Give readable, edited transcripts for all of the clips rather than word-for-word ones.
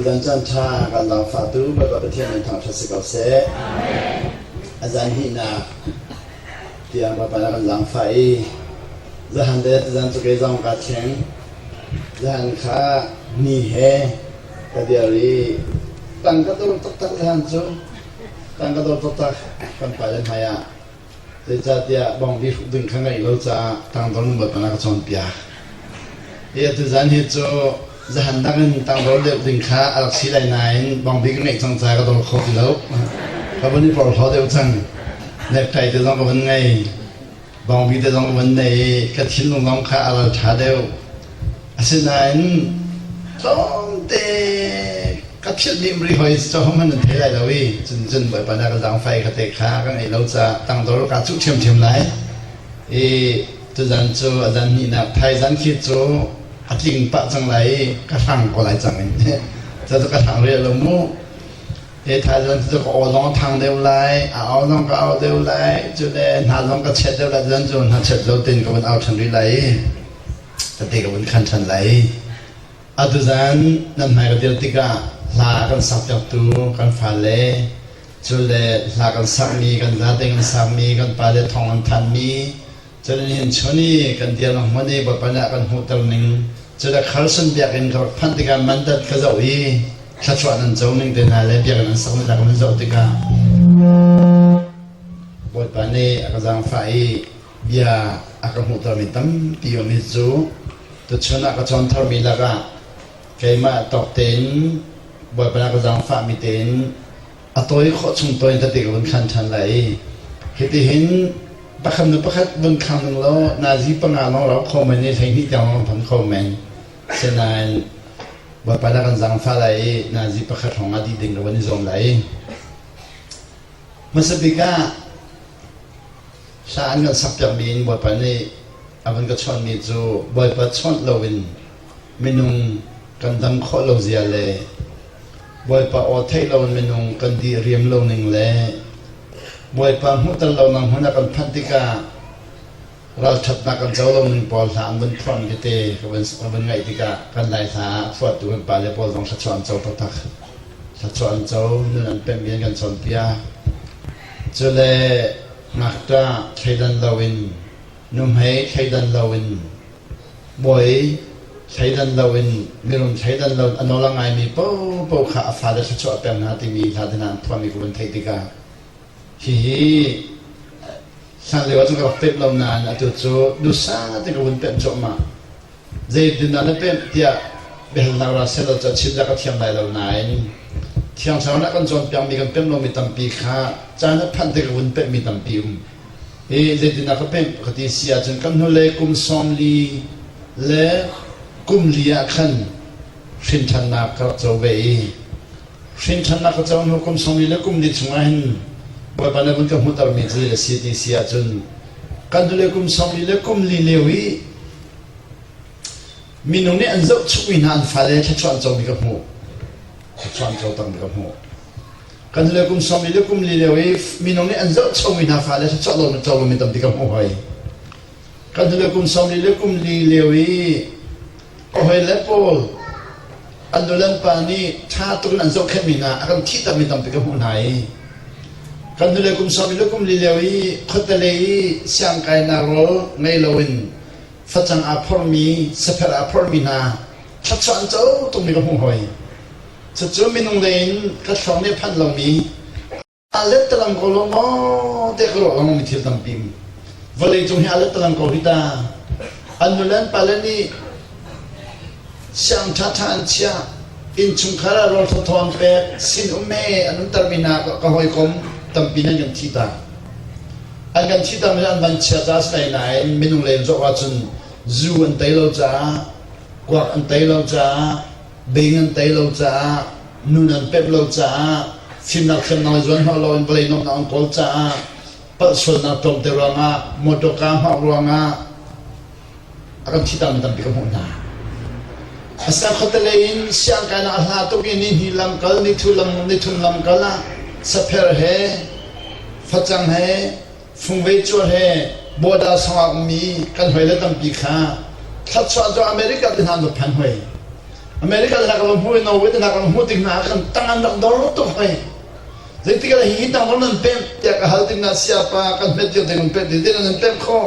Zan caan ṭha kan zaangfahtu Bawipa Pathian min thangṭhat si ko seh. A zan hnihnak tiang Bawipa na kan zaangfah i zahan le tuzan cu kei zong kaa thleng. Zahan kha ni he ka dir i tang ka dor taktak zahan cu tang ka dor taktak kan pa le hmai ah Zeicahtiah bawngbi hruk ding kha ngeih lo caah tangdor in Bawipa na ka cawnpiak. Hi atu zan hi cu zahan dang in tangdor deuh ding kha a rak si lai nain bawngbi ka ngeih cang caah ka dor kho ti lo. Ka vun i porhlaw deuh cang. Necktie te zong ka vun ngei. Bawngbi te zong ka vun nei i ka thinlung zong kha a ral ṭha deuh. Asinain tlawmte ka philh dih rih hoi cu hmanh nan thei lai lo i cun cun Bawipa nih a ka zaangfah i ka te kha ka ngei lo caah tangdor kaa cuh ṭhiamṭhiam lai. I tuzan cu a zan hnihnak thaizan khi cu a tling pah cang lai i ka hrang ko lai cang in. Cu ka hrang rih lo mu. He thaizan cu ka aw zong a thang deuh lai, a au zong ka au deuh lai, cu le hna zong ka chet deuh lai, tuzan cu hna chet lo tein ka vun au ṭhan rih lai i tate ka vun khan ṭhan lai. Atuzan nan hmai ka dir tikah hla kan sakpiaktu kan fale cu le hla kan sakmi kan zate kan sakmi kan pale thawng an thanmi cun hin chun i kan dir hmun i Bawipa nih a kan hmuhter ning cu le Carson biakinn ka rak phanh tikah mandat ka zoh i thluachuah nan co ning te hna le biakinn an sak ning ka van zoh tikah Bawipa nih a ka zaangfah i bia a ka hmuhtermi tampi um hi cu tuchun ah ka cawn tharmi lakah keimah tawk tein Bawipa na ka zaangfahmi tein a tawi khawh chung tawi tete ka vun khan ṭhan lai i hitihin pakhat nu pakhat vun khang ning law nazi panga lawng rau kho men i 12 tiang lawng phan kho men sinain Bawipa na kan zaangfah lai i nazi pakhat hrawng ah dih ding ka vun i zuam lai. Hmasa bik ah Hla an kan sakpiakmi in Bawipa nih a van ka chawnhmi cu Bawipa chawnh loin minung kan dam khawh lo zia le Bawipa aw theih loin minung kan di riam lo ning le Bawipa hmuhter lonak hmun a kan phanh tikah ralṭhatnak kan co lo ning pawl hla an vun phuan tete ka vun ka vun ngaih tikah kan Lai hla ah phuahtu kan pale pawl zong thluachuah an co taktak. Thluachuah an co, nun an pemh i an kan cawnpiak. Cule ngakṭah thleidan loin, nuhmei thleidan loin, bawi thleidan loin, mirum thleidan loin a nawl a ngaimi paohpaoh kha a fale thluachuah a pek hna timi hla te hna an phuahmi ka vun theih tikah hihi hlanlio ahcun ka rak pemh lo nain atu cu duhsah tein ka vun pemh cuahmah. Zeitindah na pemh tiah biahalnak ra sehlaw cu a chim dah ka thiam lai lo nain Thiang Thlarau nih a kan cawnpiakmi kan pemh lomi tampi kha caan a phanh tik a vun pemhmi tampi um. Hi zeitindah ka pemh ka ti si ahcun kan hnulei kum 40 le kum li ah khan hrinṭhannak ka rak co ve i hrinṭhannak ka co hnu kum 40 le kum li chungah hin Bawipa nih vun ka hmuhtermi cu zei a si ti si ahcun kan hnulei kum 40 le kum li lio i Minung nih an zohchukmi hna an fale thluachuah an comi ka hmuh. Thluachuah an co takmi ka hmuh. Kan le kum 40 le kum li lio i minung nih an zohchomi hna fale thluachuah lo co lomi tampi ka hmuh hoi. Kan le kum 40 le kum li lio i ka hawile pawl an nu le an pa nih ṭha tuk in an zohkhenhmi hna a kan thihtermi tampi ka hmuh hna i kan nule kum 40 le kum li lio i khuatele i siangkainak rawl ngei loin facang aa phormi sapher aa phormi hna thluachuah an co tukmi ka hmuh hoi. Cucu minung lei in ka thluak nih a phanh lomi a lettalang ko lo maw te ka ruah lengmang mi thil tampi um. Vawlei cung hi a lettalang ko hi ta. An nu le an pale nih siang ṭhaṭha an chiah, innchungkhar ah rawl thawthaw an pek, sin um he an umtermi hna ka hawikom tampi nan kan thi ta. An kan thi ta mi an van chia ca si lai nain minung lei in zoh ahcun zu an tei lo caah, kuak an tei lo caah, bing an tei lo caah, nun an pemh lo caah, fimnak thiamnak le zuanhnawh lo in vawlei nuamhnak an kawl caah, palhsualnak tlawmte ruangah, mawṭawka hmawk ruangah a kan thitami tampi ka hmuh hna. Asinain khuatelei in siangkainak a hla tuk i ni hnih lamkal, ni thu lam, ni thum lamkal ah sapher he, facang he, fungvei cuar he border songah ummi kan hawile tampi kha thluachuah cu America te hna an va phan hoi. America te hna ka va hmu i Norway te hna ka va hmuh tik hna ah khan tang an rak dor tuk hoi. Zeitik ah hi tang dor nan pemh tiah ka hal tik hna siapa kan hmet lio te kan pemh ti te nan pemh kho.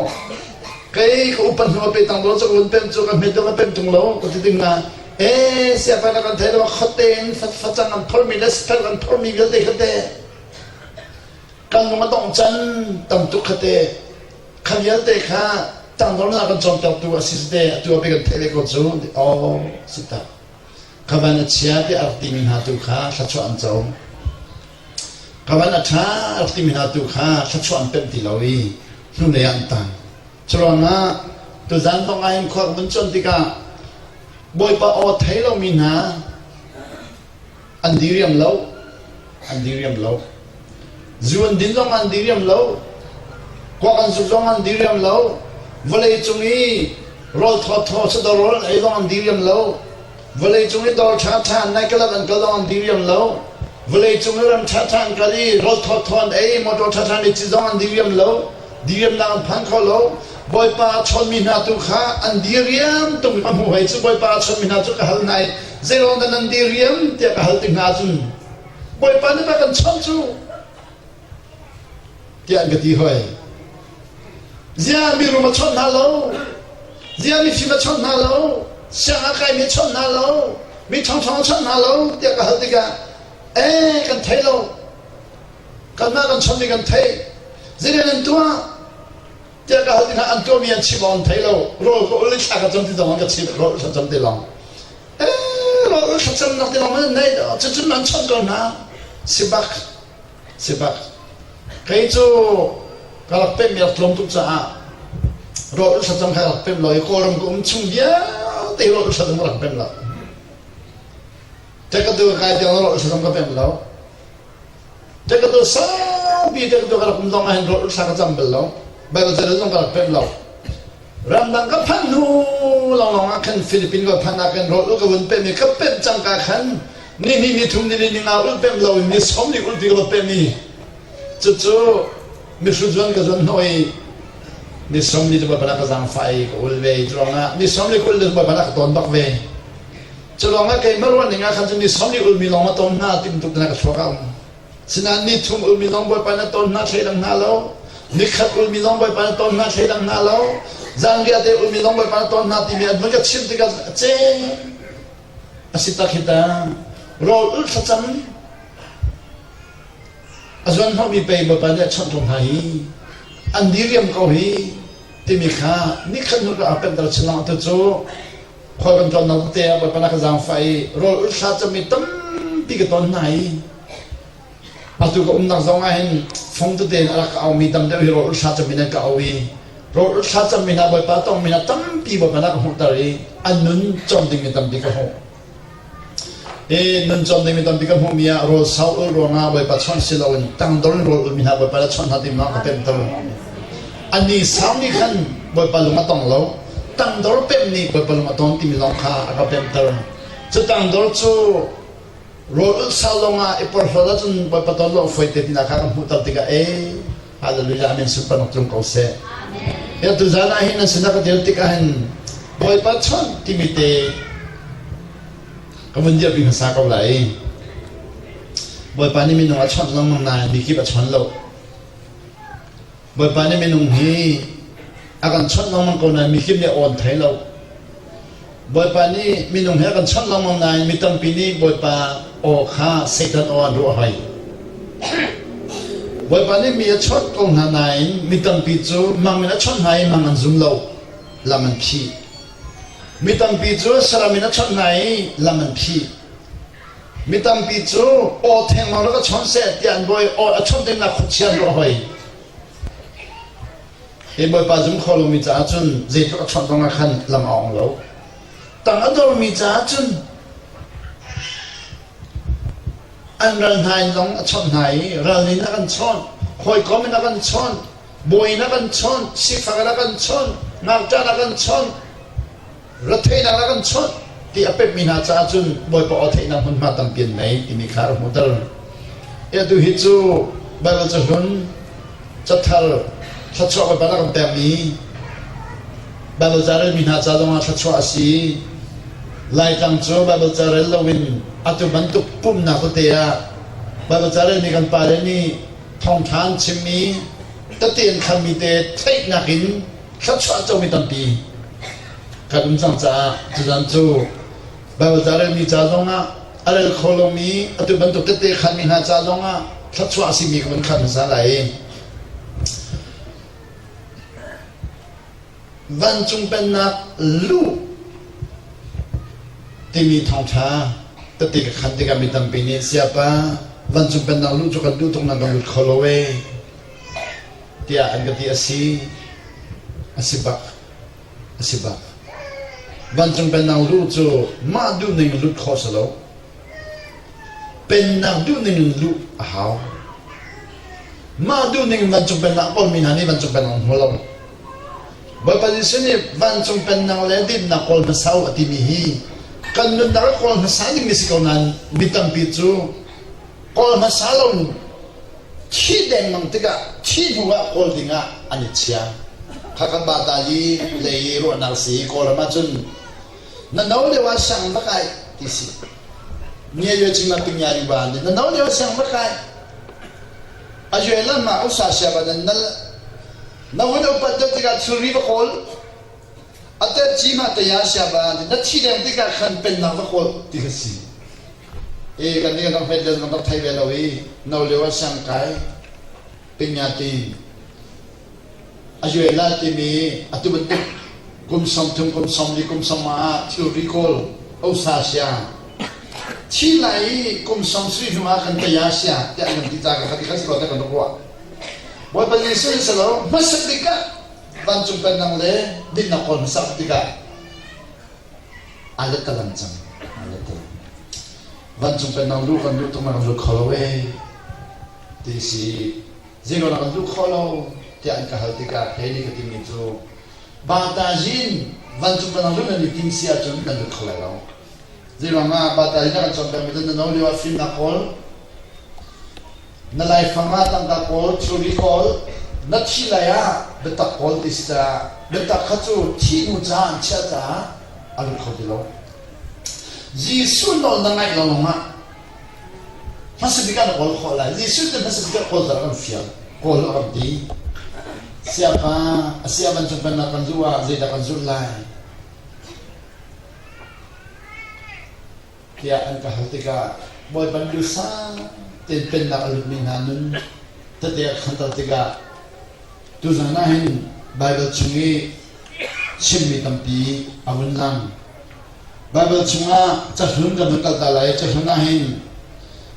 Kei ka upat hnu a pe tang dor cu ka vun pemh cu ka hmet dong ka pemh tung lo ka ti tik hna ee siapa na kan thei lo khote in facang an phormi le sifel kan phormi vialte kha te kan lung a dongh can tam tuk kha te kha vialte kha tangdornak kan cawntertu a si te atu a kan theih ve ko cu aw si tak ka van a chia ti a rak timi hna tu kha thluachuah an co ka van a ṭha a rak timi hna tu kha thluachuah an pemh ti lo i hnulei ah an tang curuangah tuzan thong ah hin khua ka vun cuan tikah Bawipa aw thei lomi hna an diriam lo an diriam lo zu an din zong an diriam lo kuak an zuk zong an diriam lo vawlei cung i rawl thawthaw sadawr rawl an ei zong an diriam lo vawlei cung i dawr ṭhaṭha an naikalak an kal zong an diriam lo vawlei cung i ram ṭhaṭha an kal i rawl thawthaw an ei motor ṭhaṭha an i cit zong an diriam lo diriamnak an phan kho lo Bawipa a chawnmi hna tu kha an diriam tung ka hmu hoi cu Bawipa a chawnmi hna cu ka hal hna i zeiruang dah nan diriam tiah ka hal ti hna cun Bawipa nih kan chawnh cu tiah an ka ti hoi ziah mirum a chawnh hna lo ziah mifim a chawnh hna lo siang a kaimi a chawnh hna lo mi ṭhawngṭhawng a chawnh hna lo tiah ka hal tikah eh kan thei lo kanmah kan chawnh kan theih zeidah nan tuah tiah ka hal tikah an tuahmi an chim awk an thei lo rawl ka ul i thla ka cam ti zong an ka chim rawl thla cam ti lawng eh rawl thla cam nak ti lawng nan nei cucun nan chawnh ko hna sibak sibak kei cu ka rak pemh mi rak tlawm tuk caah rawl thla cam kha rak pemh lo i kawlram ka um chung vialte rawl thla cam ka rak pemh lo Tekatu kai tiang rawl thla cam ka pemh lo Tekatu saupi tekatu ka rak um zong ahhin rawl thla ka cam bal lo. Bible ca zong ka rak pemh lo. Ramdang ka phanh hnu lawnglawng ah khan Philippine ka phanh ah khan rawl ul ka vun pemh i ka pemh cangka khan ni hnih ni thum ni li ni nga ul pemh lo in ni som ni ulpi ka va pemh i cucu mihrut zuan ka zuan hnawh i ni som ni cu Baibal ah ka zaangfah i ka ul ve i curuangah ni som ni ka ul le Baibal ah ka tawn bak ve. Culawng ah keimah ruah ning ah khan cun ni som ni ulmi lawng na ton hna ti bantuk na ka thluak a um. Sinain ni thum ulmi lawng Bawipa na ton hna thleidang hna lo. Ni khat ulmi lawng Bawipa na ton hna thleidang hna lo. Zanriah te ulmi lawng Bawipa na ton hna timi an vun ka chim tikah a ce a si tak hi ta. Rawl ul thlacam a zuan hnawhmi pei Bawipa nih a chawnh ko hna hi an diriam ko hi timi kha nikhat hnu ka pemhter chin lawng tu cu khual kan tlawnnak tete ah Bawipa na ka zaangfah i rawl ul thla cami tampi ka ton hna i atu ka umnak zong ah hin fung tete in a rak ka aumi tam deuh hi rawl ul thla cami nan ka au i rawl ul thla cami hna Bawipa tongmi hna tampi Bawipa na ka hmuhter i an nun cawm dingmi tampi ka hmuh i nun cawm dingmi tampi ka hmuhmi ah rawl sau ul ruangah Bawipa chawnh si loin tangdor in rawl ulmi hna Bawipa na chawnh hna ti ma ka pemter Ani sau nih khan Bawipa lung a tong lo. Tangdor pemh nih Bawipa lung a ton timi lawng kha a ka pemhter. Cu tangdor cu rawl ulh sau lawngah i porhlawt ahcun Bawipa ton lo fawi te tinak kha ka hmuhter tikah ee hallelujah amen sunparnak tlung ko seh. Ya tuzan ah hin nan sinah ka dir tikah hin Bawipa chawnh timi te ka vun dirpi hmasa ko lai. Bawipa nih minung a chawnh lengmang nain mikip a chawn lo. Bawipa nih minung hi a kan chawnh lengmang ko nain mikip nih a awn thai lo. Bawipa nih minung hi a kan chawnh lengmang nain mi tampi nih Bawipa aw kha Satan aw an ruah hoi. Bawipa nih mi a chawnh ko hna nain mi tampi cu mang in a chawnh hna i mang an zum lo, lam an phih. Mi tampi cu saram in a chawnh hna i lam an phih. Mi tampi cu aw thengmang rak a chawnh seh tiah an bawi aw a chawnh dingnak khuachia an ruah hoi. Hi Bawipa zum kho lomi caah cun zeitluk a chawnh zongah khan lam a ong lo. Tang a dormi caah cun an ral hna in zong a chawnh hna i ral in a kan chawnh, hawikom in a kan chawnh, bawi in a kan chawnh, sifak in a kan chawnh, ngakṭah in a kan chawnh, Retheihnak a kan chawnh ti a pekmi hna caah cun Bawipa aw theihnak hmunhma tampi an ngei timi kha a hmuhter. Atu hi cu Baibal cahlun cathar thluachuah Bawipa rak kan pekmi Baibal ca relmi hna ca zongah thluachuah a si. Laitlang cu Baibal ca rel loin atu bantuk pumhnak tete ah Baibal ca relmi kan pale nih thawngṭha an chimmi tete an khammi te theihnak in thluachuah comi tampi kan um cang caah tuzan cu Baibal ca relmi ca zongah a rel kho lomi atu bantuk tete khanmi hna ca zongah thluachuah a simi ka van khan hmasa lai. Vancung Pennak luh timi thawngṭha tete ka khan tikah mi tampi nih siapa vancung pennak luh cu kan duh tuk nan kan lut kho lo ee tiah an ka ti. A si, a si bak, a si bak. Vancung pennak luh cu mah duhning lut khawh si lo. Pennak duhning in luh a hau. Mah duhning in vancung pennak kawlmi hna nih vancung pennak an hmu lo. Bawipa Jesuh nih vancung pennak le dinnak kawl hmasa u a timi hi kan nunnak ah kawl hmasa dingmi si ko nain mi tampi cu kawl hmasa lo thi dengmang tikah thi hnu ah kawl dingah an i chia. Kha kan ba ta li lei ruahnak si Kawlram ahcun na no lio ah siang va kai ti si. Nia yue ching ma ping ya yu ba na no lio siang va kai a yue la ma usa sia ba nan na hun upat deuh tikah thilri va kawl a tet ci ma te ya sia ba na thi deng tikah khan pennak va kawl ti kha si e kan ni kan hmet le kan rak thei ve lo i no lio ah siang kai pinya tin A yuela timi atu bantuk kum 30, kum 40, kum 50 ah thilri kawl osa sia thi lai i kum 70 hnu ah kan taya sia tiah an ti ca ka khat khat kan rak ruah. Bawipa Jesuh nih salo hmasa bik ah vancung pennak le dinnak kawl hmasa tikah a let talam cang a let talam vancung pennak lu kan lu tung kan lu kho lo e ti si Zeiruang kan duh khawh lo tiah an ka hal tikah hei nih ka timi cu Batazin vancung kan lut nan i tim si ahcun nan lut kho lai lo. Zeiruang ah Batazin a kan cawnpiakmi cu na no lio ah fimnak kawl, na laifang ah tangka kawl, thilri kawl, na thi lai ah biatak kawl ti si caah biatak kha cu thih hnu caah an chiah caah a lut kho ti lo. Jesuh nawl na ngaih lo lawngah Hmasa bik ah na kawl khawh lai. Jesuh cu hmasa bik ah kawl a kan fial. Kawl a kan ti. Siapa a sia vancung pennak kan zuh ah zeidah kan zulh lai? Tiah an ka hal tikah Bawipa duhsah tein pennak a lutmi hna nun tete a khanter tikah tuzan ah hin Baibal chung i chimmi tampi a vun lang. Baibal chungah cahlun kan hun kal ta lai. Cahlun ah hin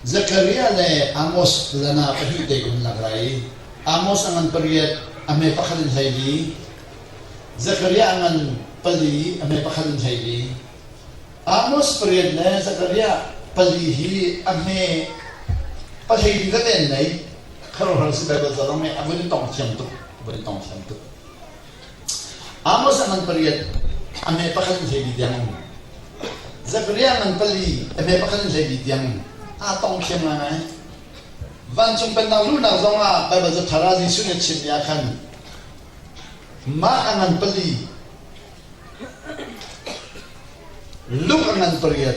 Zechariah le Amos lana pahnih te kan hun lak lai. Amos a ngan pariat, a hme pakhat in 14. Zechariah a ngan pali, a hme pakhat in 14. Amos pariat le Zechariah pali hi a hme pahleili tete an nei. Khuaruahhar si Baibal ca zong nih a vun tong thiam tuk, a vun tong thiam tuk. Amos a ngan pariat, a hme pakhat in 14 tiang um. Zechariah ngan pali, a hme pakhat in 14 tiang aa tong thiam ngaingai. Vancung pennak luhnak zong ah Baibal cathar ah Jesuh nih a chimmi ah khan mah a ngan pali, Luke a ngan pariat,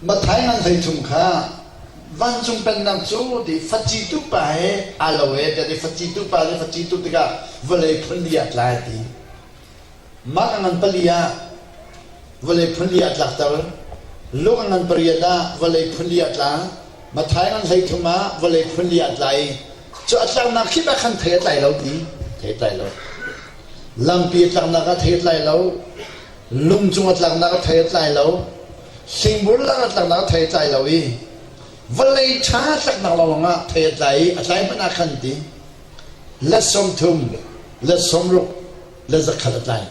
Matthai ngan 13 kha vancung pennak cu ti faci tu pa he aa lo e tiah ti faci tu pa le faci tu tikah vawlei phun li ah tlai ti. Mark a ngan pali ah vawlei phun li ah tlakter. Luke a ngan pariat ah vawlei phun li ah tla. Matthai ngan 13 ah vawlei phun li ah tla i cu a tlaknak khip ah khan thei a tlai lo ti. Thei a tlai lo. Lampi a tlaknak ah thei a tlai lo. Lung cung a tlaknak a thei a tlai lo. Singbur lak a tlaknak a thei a tlai lo i vawlei ṭha tlaknak lawng ah thei a tlai i a tlai hmanh ah khan ti let 30 let 60 let 100 a tlai.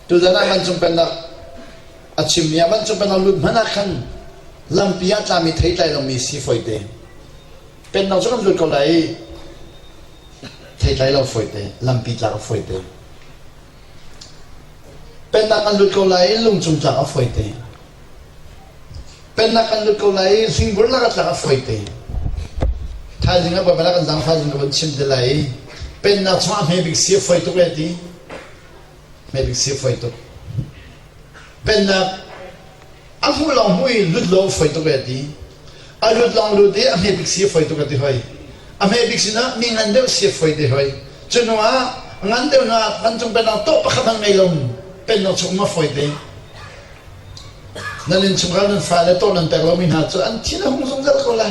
Tuzan ah vancung pennak a chimmi ah vancung pennak lut hmanh ah khan lampi ah tlami thei tlai lomi si fawite. Pennak cu kan lut ko lai i thei tlai lo fawite, lampi tlak a fawite. Pennak kan lut ko lai i lungcung tlak a fawite. Pennak kan lut ko lai i hlingbur lak a tlak a fawite. Thaizing ah Baibal ah kan zaangfah zing ka van chim te lai i pennak chungah hme bik si a fawi tuk e ti. Hme bik si a fawi tuk. Pennak a hmuh lawng hmuh i lut lo foi tuk e ti. A lut lawng lut i a hme bik si a foi tuk a ti hoi. A hme bik sinah mi ngan deuh si a foi te hoi. Cu hnu ah ngan deuh hnu ah vancung pennak tawh pakhat hmanh ngei lo pennak chung um a foi te. Nan innchungkhar nan fale tawh nan pek lomi hna cu an thin a hung zungzal ko lai.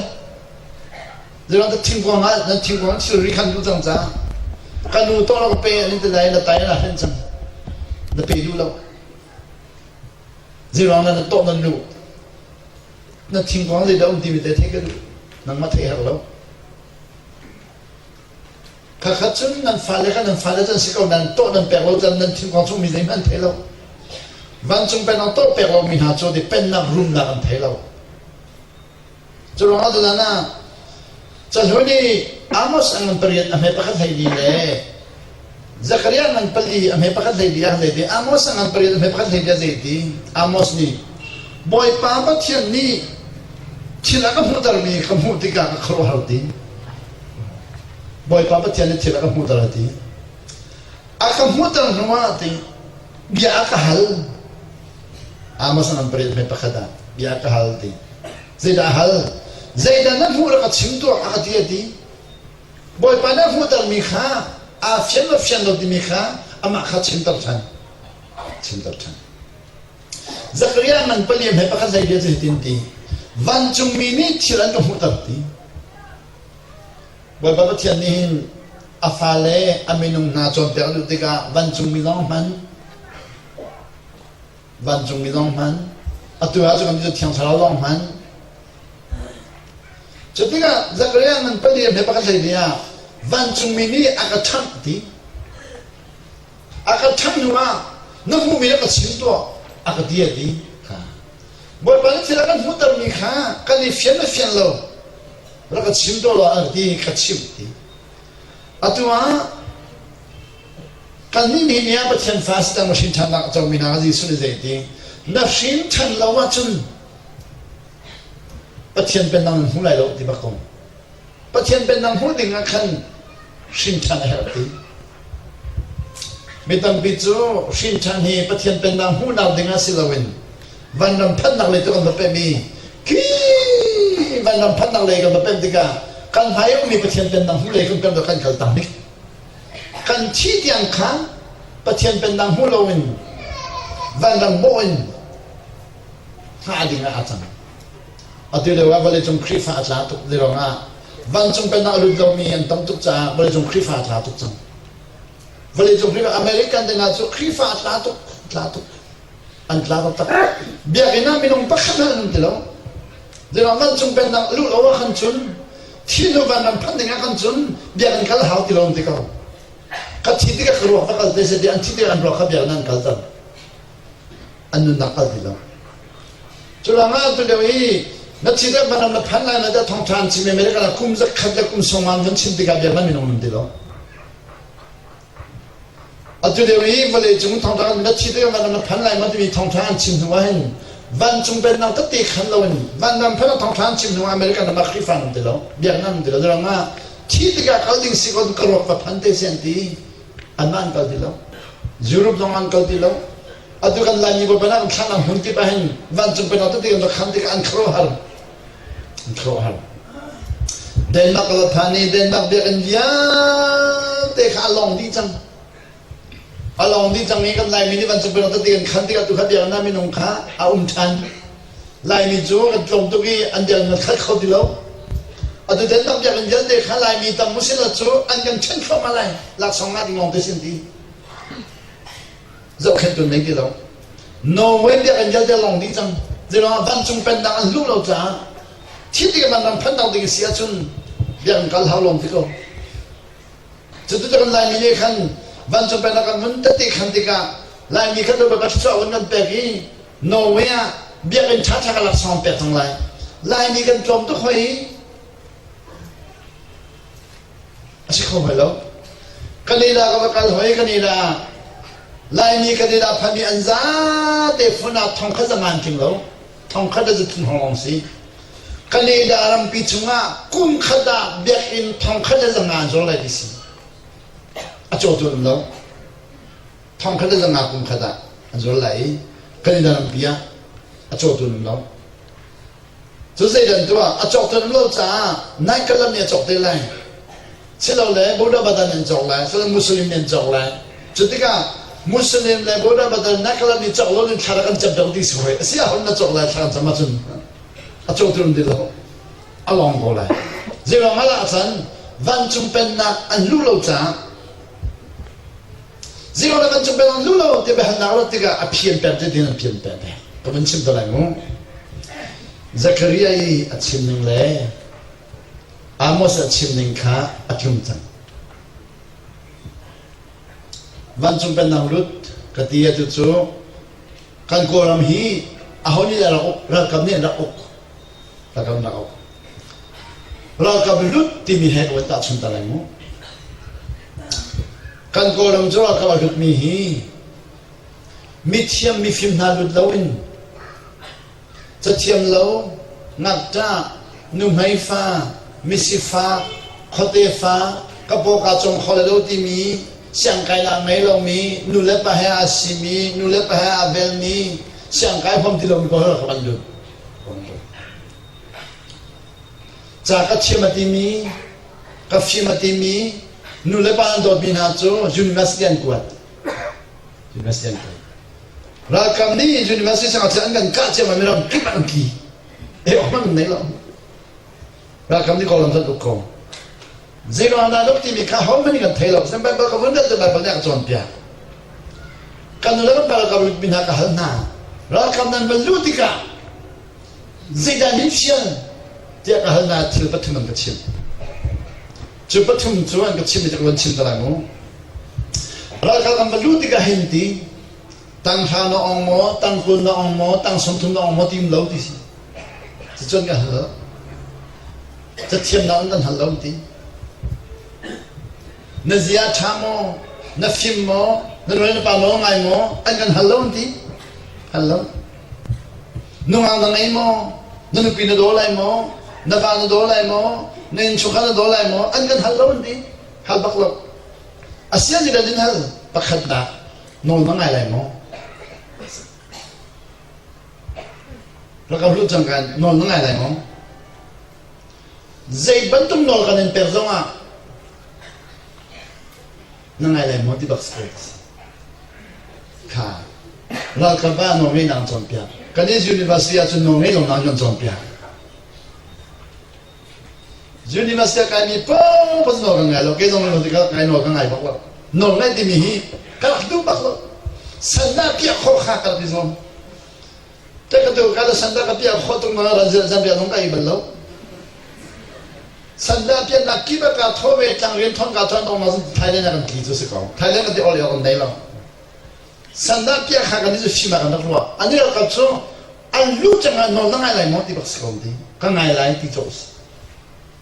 Zeirang ka thingkuang ah nan thingkuang thilri khan duh cang ca. Ka nu tawh ka pe an ti lai na tai na hlen cang. Na pe duh lo. Zeirang na tawh nan luh. Na thingkuang zeidah um timi te theih ka duh. Nangmah theih har lo. Khakhat cun nan fale kha nan fale cu an si ko nan tawh nan pek lo cun nan thingkuang chung mi zeihmanh an thei lo. Vancung pennak tawh pek lomi hna cu pennak rumnak an thei lo. Cu ruangah tuzan ah cahlun i Amos a ngan pariat a hme pakhat 14 le Zakariah ngan pali a hme pakhat 14 ah zeiti Amos a ngan pariat a hme pakhat 14 ah zeiti Amos nih Bawipa Pathian nih thil a ka hmuhtermi ka hmuh tikah ka khuaruahhar ti. Bawipa Pathian nih thil a ka hmuhter a ti. A ka hmuhter hnuah ti bia a ka hal. Amos a ngan pariat hme pakhat ah bia a ka hal ti. Zeidah a hal? Zeidah na hmuh rak ka chim tuah a ka ti a ti. Bawipa na hmuhtermi kha aa fian lo fian lo timi kha amah kha chimter ṭhan. Chimter ṭhan. Zakariah ngan paliam he pakhat hlei bia cu hitin ti. Vancungmi nih thil an ka hmuhter ti. Bawipa Pathian nih hin a fale a minung hna cawnpiak a duh tikah vancungmi lawng hman vancungmi lawng hman atu ah cu kan ti thiang thlarau lawng hman cu tikah Zakariah ngan pali he pakhat hlei ah vancungmi nih a ka ṭhangh ti a ka ṭhangh hnu ah na hmuhmi na ka chim tuah a ka ti a ti kha Bawipa nih thil a kan hmuhtermi kha kan i fian le fian lo rak ka chim tuah law a ti ka chimh ti atu ah Kannih nih ni ah Pathian fa si tang hrin ṭhannak a comi hna Jesuh nih zeiti na hrin ṭhan lo ahcun Pathian pennak nan hmu lai lo ti bak kong. Pathian pennak hmu ding ah khan hrin ṭhan a herh ti. Mi tampi cu hrin ṭhan hi Pathian pennak hmuhnak ding ah si loin vanram phanhnak lei tu kan va pemh i khi vanram phanhnak lei kan va pemh tikah kan hmai ummi Pathian pennak hmu lei kan pemh kan kal tang bik. Kan thi tiang kha Pathian pennak hmu loin vanram bawh in hngah ding ah aa cang. Atu lio ah vawleicung Khrihfa a tla tuk li ruangah vancung pennak a lut lomi an tam tuk caah vawleicung Khrihfa a tla tuk cang. Vawleicung Khrihfa American te hna cu Khrihfa a tla tuk, tla tuk. An tla taktak. Biakinn ah minung pakhat hmanh an um ti lo. Zeirang vancung pennak luh lo ah khan cun thi hnu vanram phanh ding ah khan cun biakinn kal a hau ti lo an ti ko. Ka thi tikah ka ruak va kal te seh ti an thi tikah an ruak kha biakinn an kalter. An nunnak kal ti lo. Cu ruangah tu lio i na thi tikah vanram na phan lai na dah thawngṭha an chim i America ah kum zakhat le kum sawman van chim tikah biakinn minung an um ti lo. Atu lio i vawleicung thawngṭha na thi tikah vanram na phan lai maw timi thawngṭha an chim hnu ah hin vancung pennak tette khan loin vanram phan ah thawngṭha an chim hnu ah American ram ah Khrihfa an um ti lo, biaknak an um ti lo. Ruangah thi tikah kal ding si ko ka ruak va phan te si an ti. Anmah an kal ti lo. Europe zong an kal ti lo. Atu kan Laimi babanak an thlan hmun kip ah hin vancung pennak tette kan rak khan tikah an khuaruahhar. An khuaruahhar. Denmark ka phan i Denmark biakinn vialte kha a lawng dih cang. A lawng dih cang i kan Laimi nih vancung pennak tete kan khan tikah tu kha biakinn ah minung kha a um ṭhan. Laimi cu kan tlawm tuk i an biakinn kan khat kho ti lo. Atu Denmark biakinn vialte kha Laimi tam usila cu an kan ṭhen thluahmah lai. Laksawng ngah ding lawng te sin ti. Zohkhenhtu nei ti lo. Norway biakinn vialte lawng dih cang. Zeiruangah vancung pennak an hluh lo caah thi tik vanram phannak ding si ahcun biakinn kal hau lawng ti ko. Cutu kan Laimi nih khan vancung pennak kan vun tete khan tikah Laimi khan Baibal thluachuah vun kan pek i Norway ah biakinn ṭhaṭha ka laksawng pek cang lai. Laimi kan tlawm tuk hoi. A si kho hoi lo. Canada ka va kal hoi Canada Laimi Canada phami an zate fun ah thong khat zangan tling lo. Thong khat a zu thum hong si. Canada rampi chungah kum khat ah biakinn thong khat le zanga an zuar lai ti si. A cawtu an um lo. Thong khat le zanga kum khat ah an zuar lai i. Canada rampi ah a cawtu an um lo. Cu zeidan tuah a cawk tu an um lo caah Nightclub nih a cawk te lai. Silole Buddha Badan an cawk lai, silole Muslim nih an cawk lai. Cu tikah Muslim le Buddha Badan Nightclub nih cawk lo in thla rak kan cam deuh ti si hoi. A si ahun na cawk lai thla kan cam ahcun a cawtu an ti lo. A lawng ko lai. Zeiruang ah dah can vancung pennak an luh lo caah Zeiruang dah vancung pennak an luh lo ti biahalnak rat tikah a phian pek te tin an phian pek te. Ka vun chim te lai mu. Zakaria i a chim ning le Amos a chim ning kha a tlung cang. Vancung pennak lut ka ti atu cu kan Kawlram hi aho nih dah rak uk ralkap nih an rak uk ralkap rak uk ralkap lut timi he ka van tahchun ta lai mu kan Kawlram cu ralkap a lutmi hi mithiam mifim hna lut loin Cathiam lo, ngakṭah, nuhmei fa, misifak, khuate fa, ka paw kaa cawm kho lai lo timi, siangkainak ngei lomi, nulepa he aa simi, nulepa he aa velmi, siangkai huam ti lomi pawl rak an lut. Ca ka thiam a timi, ka fim a timi, nulepa an dawtmi hna cu university an kuat. University an kuat. Ralkap nih university sangah an kan kah ciammam i ram kip an tli. E awk hmanh nei lo. Ralkap nih Kawlram an uk ko. Zeiruang dah uk timi kha ho hmanh kan thei lo. Sem Bible ka vun rel cu Bible nih a ka cawnpiak. Kan nu le kan pa ralkap mi hna ka hal hna. Ralkap nan van luh tikah zeidah hin fial tiah ka hal hna thil pathum an ka chimh. Cu pathum cu an ka chimh i ka van chim te lai mu. Ralkap an va luh tikah hin ti tanghra na ong maw, tangkul na ong maw, tang 30 na ong maw ti um lo ti si. Cucun kan hal lo. Cathiamnak in kan hal lo ti. Na zia ṭha maw, na fim maw, na nu le na pa maw ngai maw, an kan hal lo ti. Hal lo. Nungak na ngei maw, na nupi na daw lai maw, na va na daw lai maw, na innchungkhar na daw lai maw, an kan hal lo ti. Hal bak lo. Asian nih in hal pakhatnak nawl na ngai lai maw? Rakam hlut cang kan nawl na ngai lai maw? Zei bantuk nawl kan in pek zong ah na ngai lai maw ti bak si kha ralkap ah nawl ngei nang cawnpiak kan is university ah cun nawl ngei lo nang kan cawnpiak University a kaimi paoh cu nawl kan ngai lo. Kei zong nawl tikah ngai nawl ka ngai bak lo. Nawl ngaih timi hi ka rak duh bak lo. Sandah piah khawh kha ka rak i zuam. Te ka tu ka sandah ka piah khawh tung ma ran zan piah zong ka ei bal lo. Sandah piah nak ki ba ka tho ve tlang rian thon ka thon tong ma Thailand kan tli cu si ko. Thailand kan ti ol kan nei lo. Sandah piah kha kan i fim ah kan rak ruah. An i ralkap cu an lu cang ah nawl na ngai lai maw ti bak si ko ti. Ka ngai lai ti cawh si.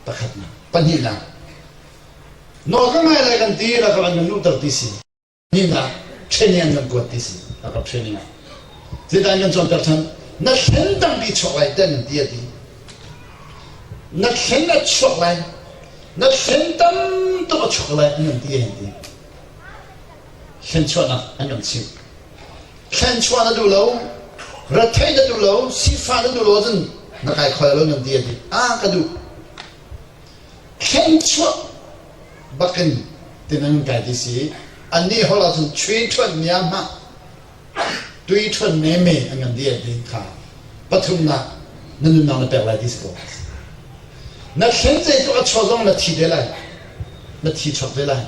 Pakhatnak. Pahnihnak. Nawl ka ngai lai kan ti ralkap an kan luhter ti si. Hnihnak training an kan kuat ti si. Ralkap training ah. Zeidah an kan cawnter than? Na thlen tampi chuak lai ten ti a ti. Na thlen a chuak lai. Na thlen tam tuk a chuak lai an kan ti a ti. Thlenchuahnak an kan chimh. Thlenchuah na duh lo, retheih na duh lo, sifah na duh lo ahcun na kai khoi lo nan ti a ti. Ah ka duh. Thlenchuah bakin tin an kai ti si. Annih holh ahcun chui ṭhuan nia hmah tui ṭhuan me me an kan ti a ti kha. Pathumnak na nunnak na pek lai ti si ko. Na thlen zeitluk a chuah zong na thi te lai. Na thi chuak te lai.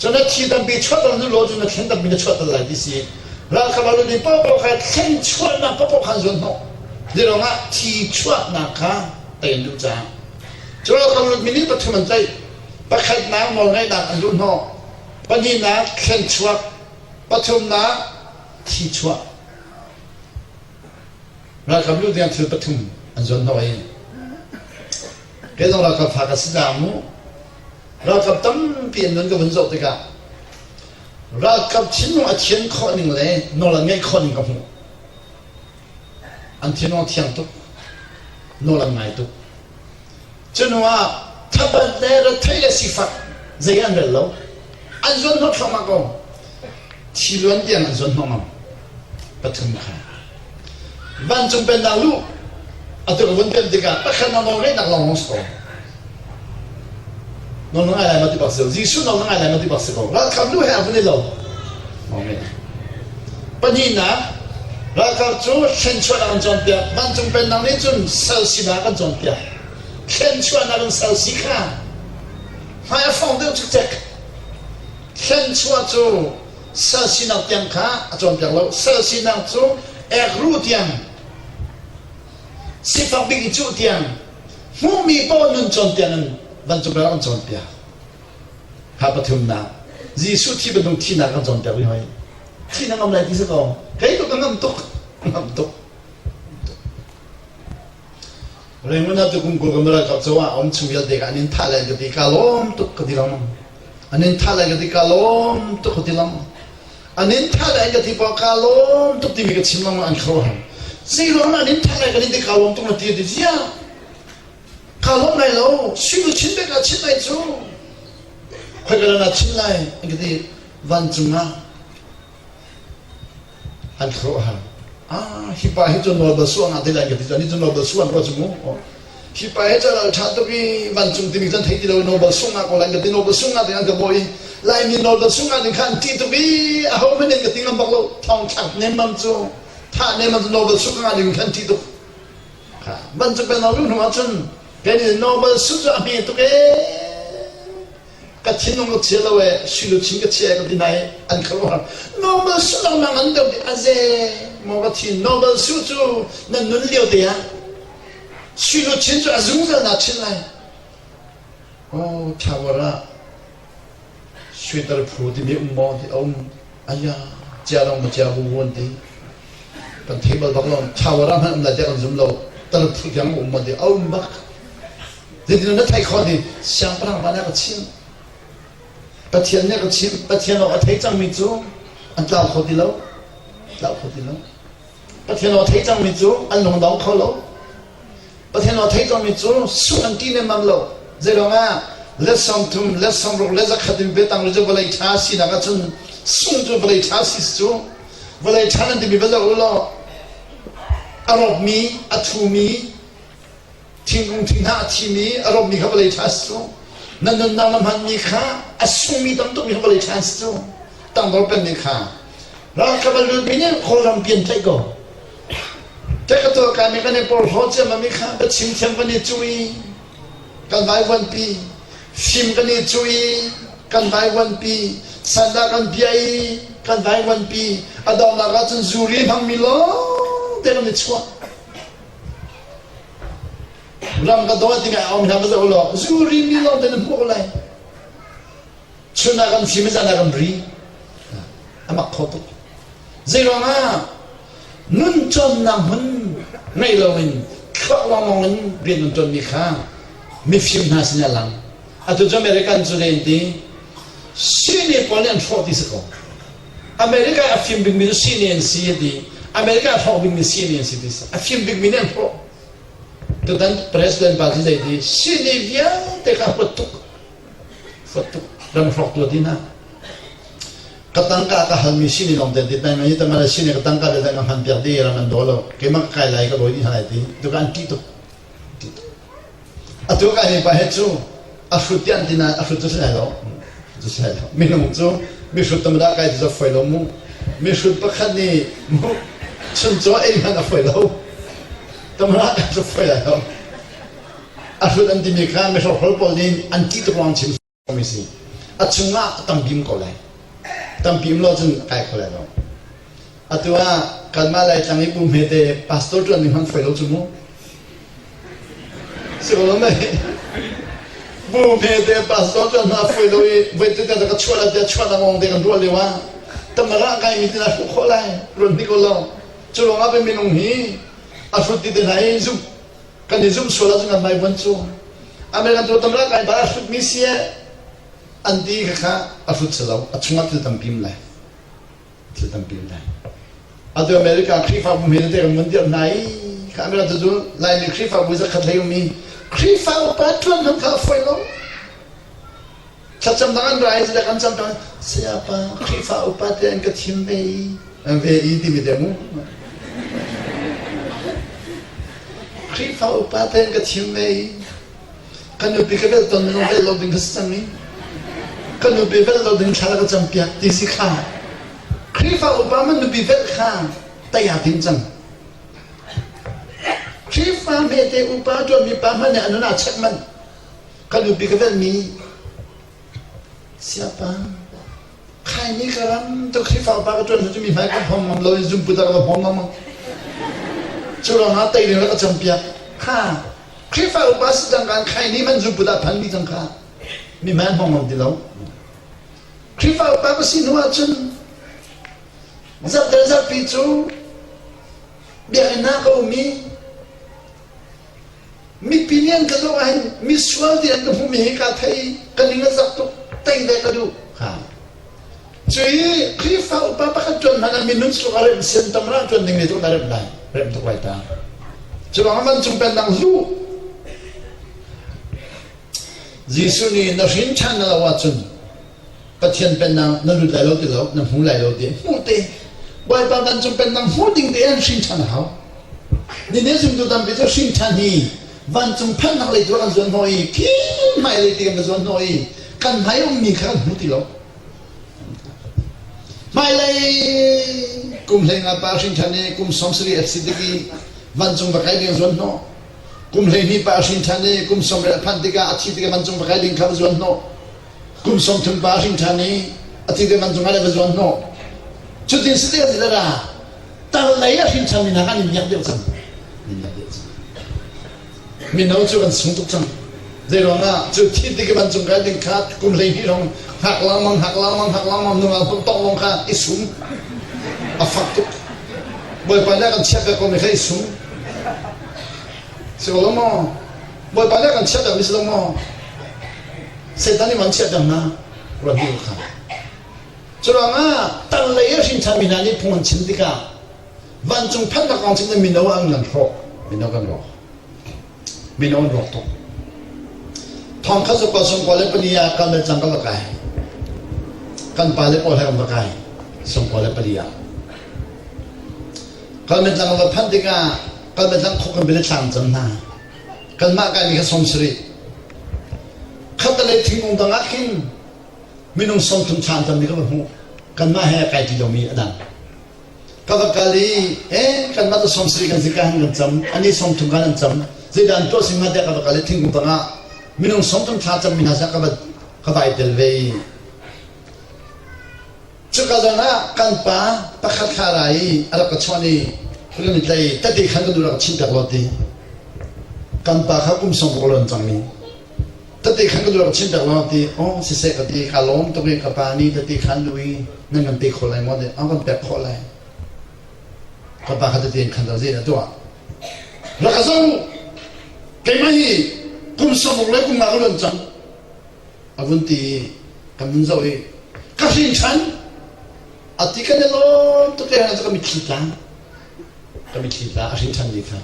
Cun na thi tampi chuahter nu law cu na thlen tampi na chuahter lai ti si. Ralkap a lut i paohpaoh kha thlen chuahnak paohpaoh khan zuan hnawh. Zeiruang ah thi chuahnak kha tei an duh caah. Cu ralkap lut mi nih pathum an tlaih. Pakhatnak nawlngeihnak an duh hnawh. Pahnihnak thlen chuak. Pathumnak thi chuah. Ralkap luh ding thil pathum an zuan hnawh i kei zong ralkap fa ka si caah mu ralkap tampi an nun ka vun zoh tikah ralkap thinlung a thian khawh ning le nawl an ngeih khawh ning ka hmuh. An thinlung a thiang tuk. Nawl an ngai tuk. Cu hnu ah thabat le rethei le sifak zei an rel lo. An zuan hnawh thluahmah ko. Thi luan tiang an zuan hnawh ngam. Pathum kha. Vancung pennak luh atu ka vun pemh tikah pakhat na nawlngeihnak lawng lawng si ko. Nawl na ngai lai ma ti bak si ko. Jesuh nawl na ngai lai ma ti bak si ko. Ralkap lu he a vun i lo. Nawlngeihnak. Pahnihnak, ralkap cu hrenchuahnak an cawnpiak. Vancung pennak nih cun sal sinak an cawnpiak. Hrenchuahnak in sal si kha hmai a fong deuh cikcek. Hrenchuah cu sal sinak tiang kha a cawnpiak lo. Sal sinak cu ekru tiang, sifak bik i cuh tiang, hmuhmi paoh nun cawnpiak in vancung pennak an cawnpiak. Kha pathumnak, Jesuh thi bantuk thinak kan cawnpiak rih hoi. Thi na ngam lai ti si ko. Kei tu ka ngam tuk. Ngam tuk. Rangoon ah tu kum kul kan ralkap caw ah um chung vialte ka an in thah lai ka ti ka lawm tuk ka ti lengmang. An in thah lai ka ti ka lawm tuk ka ti lengmang. An in thah lai ka ti pa ka lawm tuk timi ka chim lengmang an khuaruahhar. Zeiruang an in thah lai kan in ti ka lawm tuk na ti ti ziah. Ka lawm lai lo sui chin bek ah chin lai cu. Khoi ka na chin lai an ka ti vancung ah an khuaruahhar. Ah, hi pa hi cu nawl suah nga te lai ka ti ni cu nawl suah an ruah cu mu. Hi pa hi cu ral ṭha tuk i vancung timi can thei ti lo nawl sung nga ko lai ka ti nawl sung nga te an ka bawi Laimi nawl sung nga ding kha an ṭih tuk i aho hmanh in ka ti ngam bak lo thong thlak nemmam cu thah nemmam cu nawl sung nga ding khan ṭih tuk. Vancung pen lu hnu ahcun kan i Nobel su cu a hme tuk ee ka thinlung ka chia lo ee sui chin ka chia ka ti nai an kharuahar Nobel su lengmang an deuh a ze maw ka thin Nobel su cu nan nun lio te ah sui chin cu a zungzal na chin lai oh tower ah sweater phu timi um maw ti a um aya chia dong ma chia bu won ti kan thei bal bak lo tower ah hmanh um lai tiah kan zum lo tar phu tiang um maw ti a um bak Zeitin na theih khawh ti siangpahrang pa nih a ka chimh. Pathian nih a ka chimh. Pathian aw a thei cangmi cu an tlau kho ti lo. Tlau kho ti lo. Pathian aw a thei cangmi cu an lung dong kho lo. Pathian aw a thei cangmi cu sungh an ti nemmam lo. Zeiruang ah let 30, let 60, let 100 in biatang cu vawlei ṭha sinak ahcun sung cu vawlei ṭha si cu vawlei ṭha nan timi va zoh u law a rawkmi, a thumi, Thingkung thinghnah a thimi a rawpmi kha vawlei ṭha a si cu. Na nunnak na hmanmi kha a sungmi tam tukmi kha vawlei ṭha an si cu. Tangdor penmi kha ralkap a lutmi nih Kawlram pi an tlaih ko. Tlaih ka tuah kaimi kan i porhlaw ciammam i kha biachim thiam kan i cuh i kan vaivuanpi, fim kan i cuh i kan vaivuanpi, sandah kan bia i kan vaivuanpi, a donghnak ahcun zuri hmangmi lawng te kan i chuah. Ram ka daw tikah a um hna va zoh law zu ri mi lawng te na hmuh ko lai. Chun ah kan fim zan ah kan ri. A mak kho tuk. Zei ruangah nun cawnnak hmun ngei loin thluak lawnglawng in rian an ṭuanmi kha mifim hna sin ah lang. Atu cu American cu len ti sini pawl nih an hrawh ti si ko. America a fim bikmi cu sini an si a ti. America a hrawk bikmi sini an si ti si. A fim bikmi nih an hrawh. Tutan president pa cu zei ti sini vialte kha huat tuk. Huat tuk. Ram hrawk tu ti hna. Ka tangka ka halmi sini lawng te ti tai mai tamala sini ka tangka te ka hman piak di ram an daw lo. Keimah ka kai lai ka dawi dih hna lai ti. Tuka an ṭih tuk. Ṭih tuk. Atu ka hi pa he cu a hrut tiah an ti nain a hrut cu si lai lo. Cu si lai lo. Minung cu mihrut tam dah kai ti cu foi lo mu. Mihrut pakhat nih mu chuncaw ei hmanh a foi lo. Tam dah kai cu foi lai lo. A hrut an timi kha mihrokhrawl pawl nih an ṭih tuk ruang chim mi si. A chungah a tambim ko lai. Tampim lo cun a kai kho lai lo. Atu ah kanmah Laitlang i bu hmete pastor ṭuan ning hmanh foi lo cu mu. Si ko lo mei? Bu hmete pastor ṭuan hna foi lo i voi tu ka chuah la tiah chuah lang te kan ruah lio ah tamara kai mi tina hruh khawh lai ruan hnik ko lo. Cu ruangah pe minung hi a hrut ti te hna i zumh kan i zumh sual ahcun kan vaivuan cu American cu tamra kai ba a hrutmi si an ti kha kha a hrut si lo a chungah thil tampi um lai thil tampi um lai atu America Khrihfabu hme tete kan vun dirh hna i kha America cu Laimi Khrihfabu zakhat hlei um i Khrihfa upa ṭuan hmanh kha a fawi lo thlacam dang an ra i kan cam sayapa Khrihfa upa te an ka thim ve i. MVE timi te mu. Khrihfa upa ten ka chim ve i ka nupi ka velh ton minung velh lo ding ka si cang i ka nupi velh lo ding thla ka cam piak ti si kha Khrihfa upa man nupi velh kha tei aa tim cang. Khrihfa hmete upa ṭuanmi pa hmanh nih a nun aa check manh. Ka nupi ka velhmi siapa khaini ka ram tu Khrihfa upa ka ṭuan cu mi hmai ka hmang ngam lo in zumpu ta ka va hmang ngam. Cu ruangah tei ding rak ka cam piak. Kha Khrihfa upa si cang kan khaini man zumpu dah phan mi cang kha mi hmai hmang ngam ti lo. Khrihfa upa ka si hnu ahcun zarh le zarhpi cu biakinn ah ka um i mipi nih an ka zoh ahhin misual ti an ka hmuhmi hi kaa thei ka ning a zak tuk tei ve ka duh kha cu i Khrihfa upa pakhat ṭuan hmanh ah minun suluk a remh sian tam ra ṭuan ding nih tuk na remh lai remh tuk lai ta cu ruangah vancung pennak luh Jesuh nih na hrin ṭhan na lo ahcun Pathian pennak na lut lai lo ti lo, na hmu lai lo ti hmuh te. Bawipa vancung pennak hmuh ding te an hrin ṭhan a hau. Ni zumtu tampi cu hrin ṭhan hi vancung phannak lei tu kan zuan hnawh i khi hmailei ti kan zuan hnawh i kan hmai ummi kha kan hmu ti lo. Hmailei kum hlei pa hrin ṭhan i kum 70 a si tik i vancung va kai ding zuan hnawh. Kum 12 pa hrin ṭhan i kum 30 a phanh tikah a thi tikah vancung va kai ding kha va zuan hnawh. Kum 30 pa hrin ṭhan i a thi tikah vancung ah le va zuan hnawh. Cutin si te le ra tar lei a hrin ṭhan mi hna kan in miak deuh cang. In miak deuh cang. Mino cu kan sung tuk cang. Zei ruangah cu thi tik i vancung kai ding kha kum 12 hrawng hngak lengmang hngak lengmang hngak lengmang nungak tuk tong lawng kha i sum. A fak tuk. Bawipa nih a kan chiah ko mi kha i sum. Si ko lo maw? Bawipa nih a kan chiah mi si lo maw? Satan nih van chiah hna ruat dih kha. Cu ruangah tanglei a hrin ṭhanmi hna nih phung an chim tikah vancung phannak kong chim mino an kan hrawk. Mino kan rawk. Mino an rawk tuk. Thong khat cu 94 ah kan le cang kan va kai. Kan pa le pawl he kan va kai. 94 ah. Kalmetlang va phanh tikah kalmetlang khuk kan bia thlang cang hna. Kanmah kai mi kha 70. Khatalei thingkung dang ah khin minung 30 thlan tam mi ka va hmuh. Kanmah he kai ti lomi a dang. Ka va kal i eh kanmah cu 70 kan si ka han kan cam. Ani 30 kan an cam. Zeidah an tuah sing tiah ka va kal i thingkung tang ah minung 30 thla cam mi hna sa ka va ka vai tel ve i Cuka zawn ah kan pa pakhat kha ra i a rak ka chawnh i kan i tlai tete khan ka nu rak chim piak law ti. Kan pa kha kum sawm ka lon cangmi. Tete khan ka nu rak chim piak law ti. Oh siseh ka ti ka lawm tuk i ka pa nih tete khan nu i nan kan pe kho lai maw ti. An kan pek khawh lai. Ka pa kha tete in khan dah zei dah tuah. Rak ka zoh keimah hi kum 60 le kum nga ka lon cang. A vun ti i kan vun zoh i ka hrin ṭhan a ti kan i lawm tuk le cu ka mitthli tla ka mitthli tla a hrin ṭhan mi kha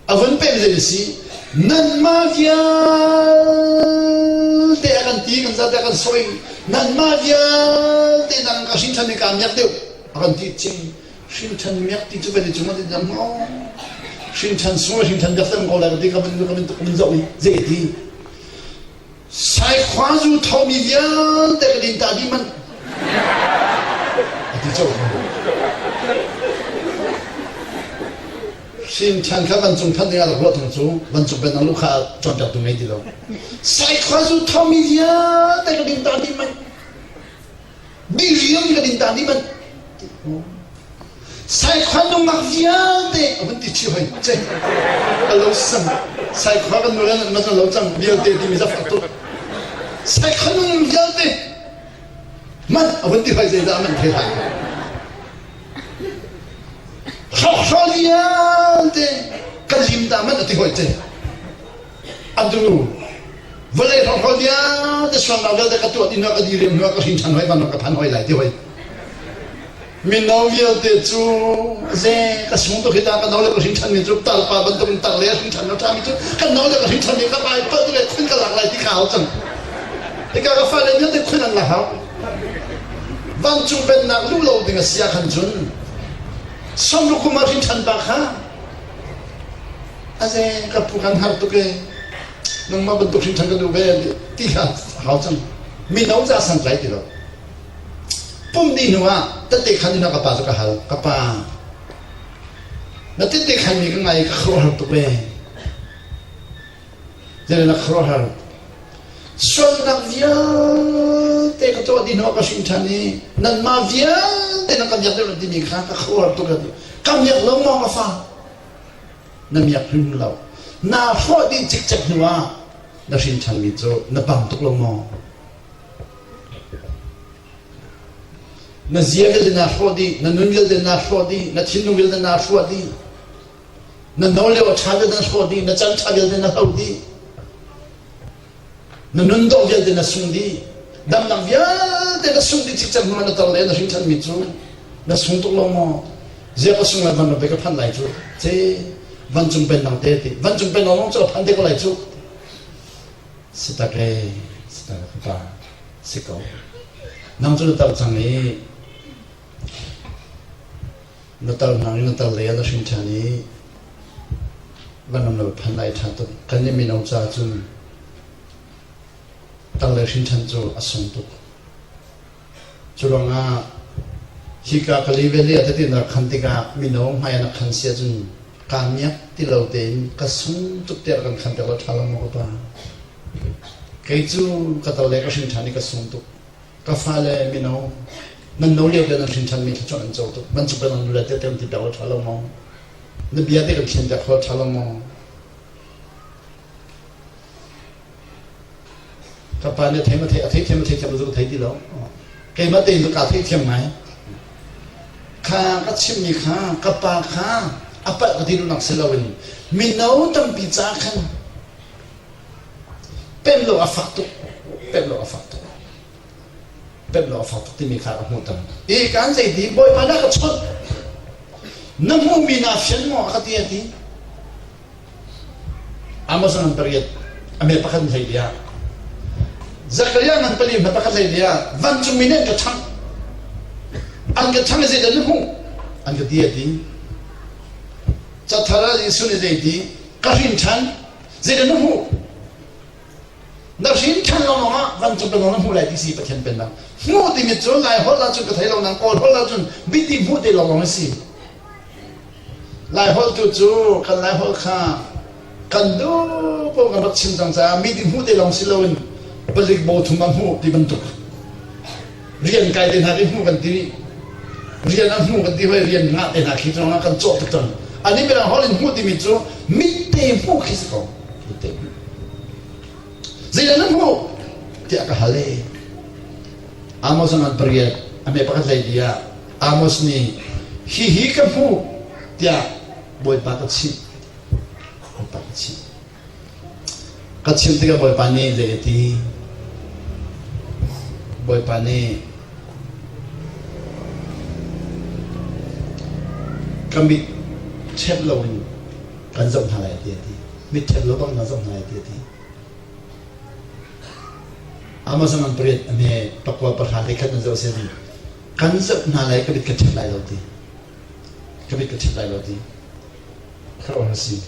a vun peh zei si nanmah vialte a kan ti kan zate a kan soi nanmah vialte nang ka hrin ṭhan mi kaa miak deuh a kan ti cing hrin ṭhan miak ti cu van i cung an ti maw hrin ṭhan sung hrin ṭhan biak ko lai ka ti ka vun ka vun ka vun zoh i zei ti Saikhua zu thomi vialte ka din ta dih manh. A ti colh ko. Hrin ṭhan kha vancung phanh ding ah rak ruah tung cu vancung pen ang lu kha cawnpiaktu ngei ti lo. Saikhua zu thomi vialte ka din ta dih manh. Diriam ka din ta dih manh. Saikhua nungak vialte a vun ti chih hoi ce a lo sam saikhua kan nu le nan nan lo cang vialte timi zafak tuk saikhua nung vialte man a vun ti hoi zeidah man thei hlah hrokhrawl vialte ka lim ta man a ti hoi ce atu vawlei hrokhrawl vialte sualnak vialte ka tuah ti hna ka diriam hna ka hrin ṭhan hoi van ka phan hoi lai ti hoi Mino vialte cu ze ka sung tuk hi ta ka no le ka hrin ṭhan mi cu tarpa bantuk in tar le a hrin ṭhan lo ṭha mi cu kan no le ka hrin ṭhan mi ka pai palh le khun ka lak lai ti kha hau cang. Hika ka fale vialte khun an lak hau. Vancung pennak luh lo ding a si ah khan cun. Somruk kum ah hrin ṭhan pa kha aze ka pu kan har tuk e nangmah bantuk hrin ṭhan ka duh ve ti kha hau cang. Mino ca santlai ti lo. Pum dih hnu ah tette khan in ka pa cu ka hal. Ka pa na tette khan mi ka ngai ka khuaruahhar tuk e. Zei na khuaruahhar? Sualnak vialte ka tuah dih hnu ah ka hrin ṭhan i nanmah vialte na ka miak deuh timi kha ka khuaruahhar tuk ka ti. Ka miak lo maw ka fa? Na miak hrim lo. Naa hrawh dih cikcek hnu ah na hrin ṭhanmi cu na bang tuk lo maw? Na zia vialte naa hrawh dih, na nun vialte naa hrawh dih, na thinlung vialte naa hrawh dih, na no lio a ṭha vialte na hrawh dih, na can ṭha vialte na hlo dih, na nun dawh vialte na sung dih, damnak vialte na sung dih cikcek hnu ah na tar le na hrin ṭhanmi cu na sung tuk lo maw? Zia ka sung lai van ka phanh lai cu ce vancung pennak te ti vancung pennak lawng cu a phan te ko lai cu si tak e si tak ka pa si ko nang cu na tar cang i na tar hna i na tar lei ah na hrin ṭhan i van lo phan lai ṭha tuk kan nih mino ca cun tar le hrin ṭhan cu a sung tuk cu ruangah hika ka level i a tete na khan tikah mino hmai na khan si ahcun kaa miak ti lo tein ka sung tuk tiah kan khan piak lo ṭha lo maw ka pa Kei cu ka tar le ka hrin ṭhan i ka sung tuk. Ka fale mino nan no lio te nan hrin ṭhanmi thluachuah nan co tuk. Nan cuk nan nule te te ti piak lo ṭha lo maw? Na bia te kan thlen piak kho ṭha lo maw? Ka pa nih a thei ma thei a thei thiam a thei thiam lo cu ka thei ti lo. Keimah tein cu kaa thei thiam ngai. Kha ka chimmi kha ka pa kha a palh ka ti duhnak si loin mino tampi ca khan Pemh lo a fak tuk. Pemh lo a fak tuk. Pemh lo a fak tuk timi kha ka hmuh tam. I kan zei ti Bawipa na ka chawnh. Na hmuhmi naa fian maw a ka ti a ti. Amos ngan pariat a me pakhat hlei dia. Zakaria ngan pali hma pakhat hlei dia. Vancungmi nih an ka changh. An ka changh i zeidah na hmuh? An ka ti a ti. Cathar ah Jesuh nih zei ti? Ka hrin ṭhan. Zeidah na hmuh? Na hrin ṭhan lawnglawng ah vancung pennak na hmuh lai ti si Pathian pennak. Hmuh timi cu Lai holh ahcun ka thei lo nang Kawl holh ahcun bitti hmuh te lawnglawng a si. Lai holh tu cu kan Lai holh kha kan duh paoh kan rak chim cang caah mi ti hmuh te lawng si loin palik bo thum a hmuh ti bantuk rian kai te hna khi hmuh kan ti rian a hmuh kan ti hoi rian ngah te hna khi cungah kan cawh tuk cang ani mirang holh in hmuh timi cu mit te hmuh khi si ko mit te hmuh zeidah na hmuh tiah ka hal e Amos an pariat a me pakhat lei bia Amos nih hihi ka hmuh tiah Bawipa ka chimh Bawipa ka chimh Ka chim tikah Bawipa nih zei a ti? Bawipa nih ka mit ṭhep loin kan zoh hna lai ti a ti. Mit ṭhep lo bang na zoh hna lai ti a ti. Amazon an pariat a hme pakua pahra le khat nan zoh si kan zoh hna lai ka mit ka ṭhep lai lo ti. Ka mit ka ṭhep lai lo ti. Kha si.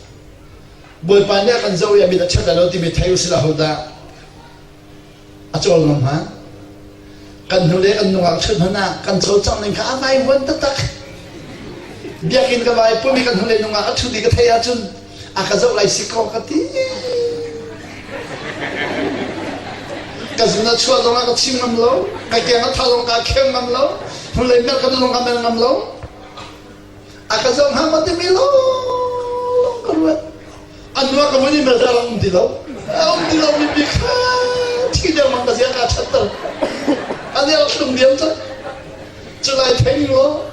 Bawipa nih a kan zoh i a mit a ṭhat lo timi thei usih hodah a cawl ngam hnga? Kan hnu le kan nungak ṭhut hmanh ah kan cawlcangh ning kha a vaivuan taktak. Biakinn ka vai pum i kan hnu le nungak a ṭhut i ka theih ahcun a ka zoh lai si ko ka ti. Ka zun a chuah zongah ka chim ngam lo, ka keng a tha zong kaa kheng ngam lo, hnulei mer ka zong ka mer ngam lo. A ka zoh hnga maw timi lawng ka ruat. An hnu ah ka vun i mel dah um ti lo. A um ti lo mi bik kha thi deuh ka zia ka thatter. A zia thlum diam cang. Cu lai thei ning law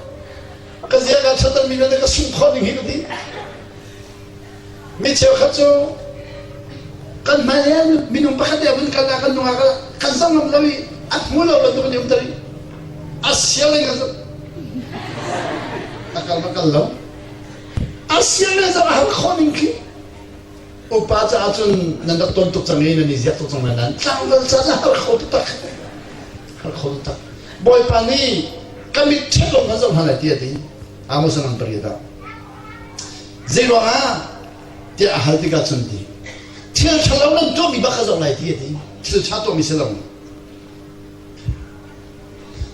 ka zia ka thatter mi vialte ka sungh khawh ning hi ka ti. Mi cheukhat cu kan hmai minung pakhat te vun kal ah kan nungak ah kan zoh ngam lo i a hmu lo bantuk in um ter i a sial in kan zoh a kal ma kal lo a sial le zoh a har khawh ning khi upa caah cun nan rak ton tuk cang i nan i ziak tuk cang nan tlangval ca cu har kho taktak har kho taktak bawipa nih ka mit ṭhet lo kan zoh hna lai ti a ti. Amos ngan pariat ah. Zei ruangah tiah a hal tikah cun ti thil ṭhalo nan tuahmi bak kha zoh lai ti a ti. Thil ṭha tuahmi si lo.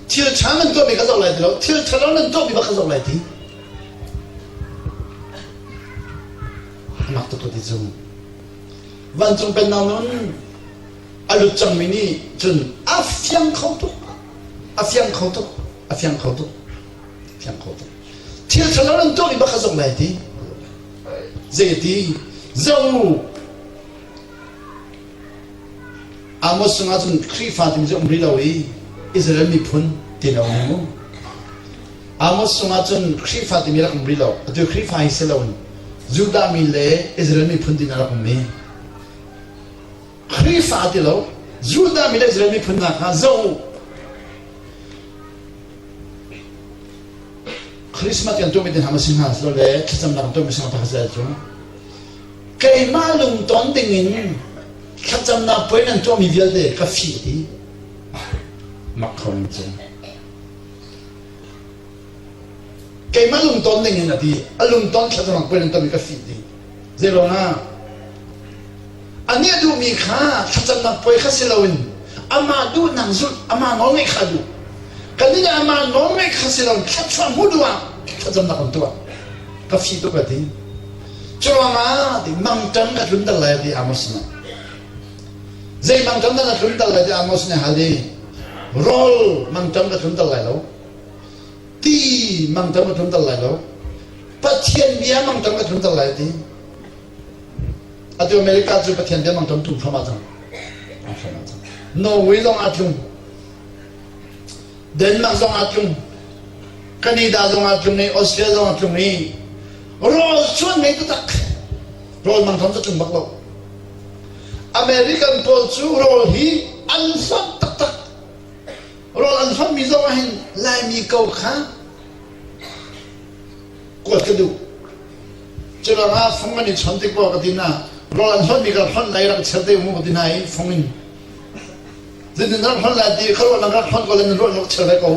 Thil ṭha nan tuahmi kha zoh lai ti lo. Thil ṭhalo nan tuahmi bak kha zoh lai ti. A mak tuk ti cu. Vancung pennak nun a lut cangmi nih cun a fiang kho tuk. A fiang kho tuk. A fiang kho tuk. Fiang kho tuk. Thil ṭhalo nan tuahmi bak kha zoh lai ti. Zei ti? Zo Amos chungah cun Khrihfa timi cu um rih lo i Israel miphun ti lo mu. Amos chungah cun Khrihfa timi rak um rih lo. Atu Khrihfa hi si loin Judah mi le Israel miphun ti rak um mi. Khrihfa ti lo Judah mi le Israel miphun hna kha zo Christmas kan tuahmi te hna ma si hna lo le thlacamnak kan tuahmi si hna pakhat cu keimah lungton dingin thlacamnak puai nan tuahmi vialte ka fih ti mak kho ning cu keimah lungton dingin a ti a lungton thlacamnak puai nan tuahmi ka fih ti zei ruangah anih a duhmi kha thlacamnak puai kha si loin amah duhnak zulh amah nawl ngeih kha duh kan nih amah nawl ngeih kha si loin thluachuah hmuh duh ah thlacamnak kan tuah ka fih tuk a ti Curuangah ti mangṭam ka tlunter lai ti Amos nih. Zei mangṭam dah na tlunter lai ti Amos nih hal i rawl mangṭam ka tlunter lai lo. Ti mangṭam ka tlunter lai lo. Pathian bia mangṭam ka tlunter lai ti. Atu America cu Pathian bia mangṭam tlung thluahmah cang. Norway zong ah tlung. Denmark zong ah tlung Canada zong ah tlung i Australia zong ah tlung i rawl chuan ngei taktak rawl mang thom cu tlung bak lo American pawl cu rawl hi an hlonh taktak rawl an hlonh mi zong ah hin Laimi ko kha kuat ka duh culang ah fung an i chon tik paoh ka ti na rawl an hlonh mi ka hlonh lai rak chel te mu ka ti na i fung in Zeitin rak hlonh lai ti kha ruah rak hlonh ko le nan ruah rak chel ve ko.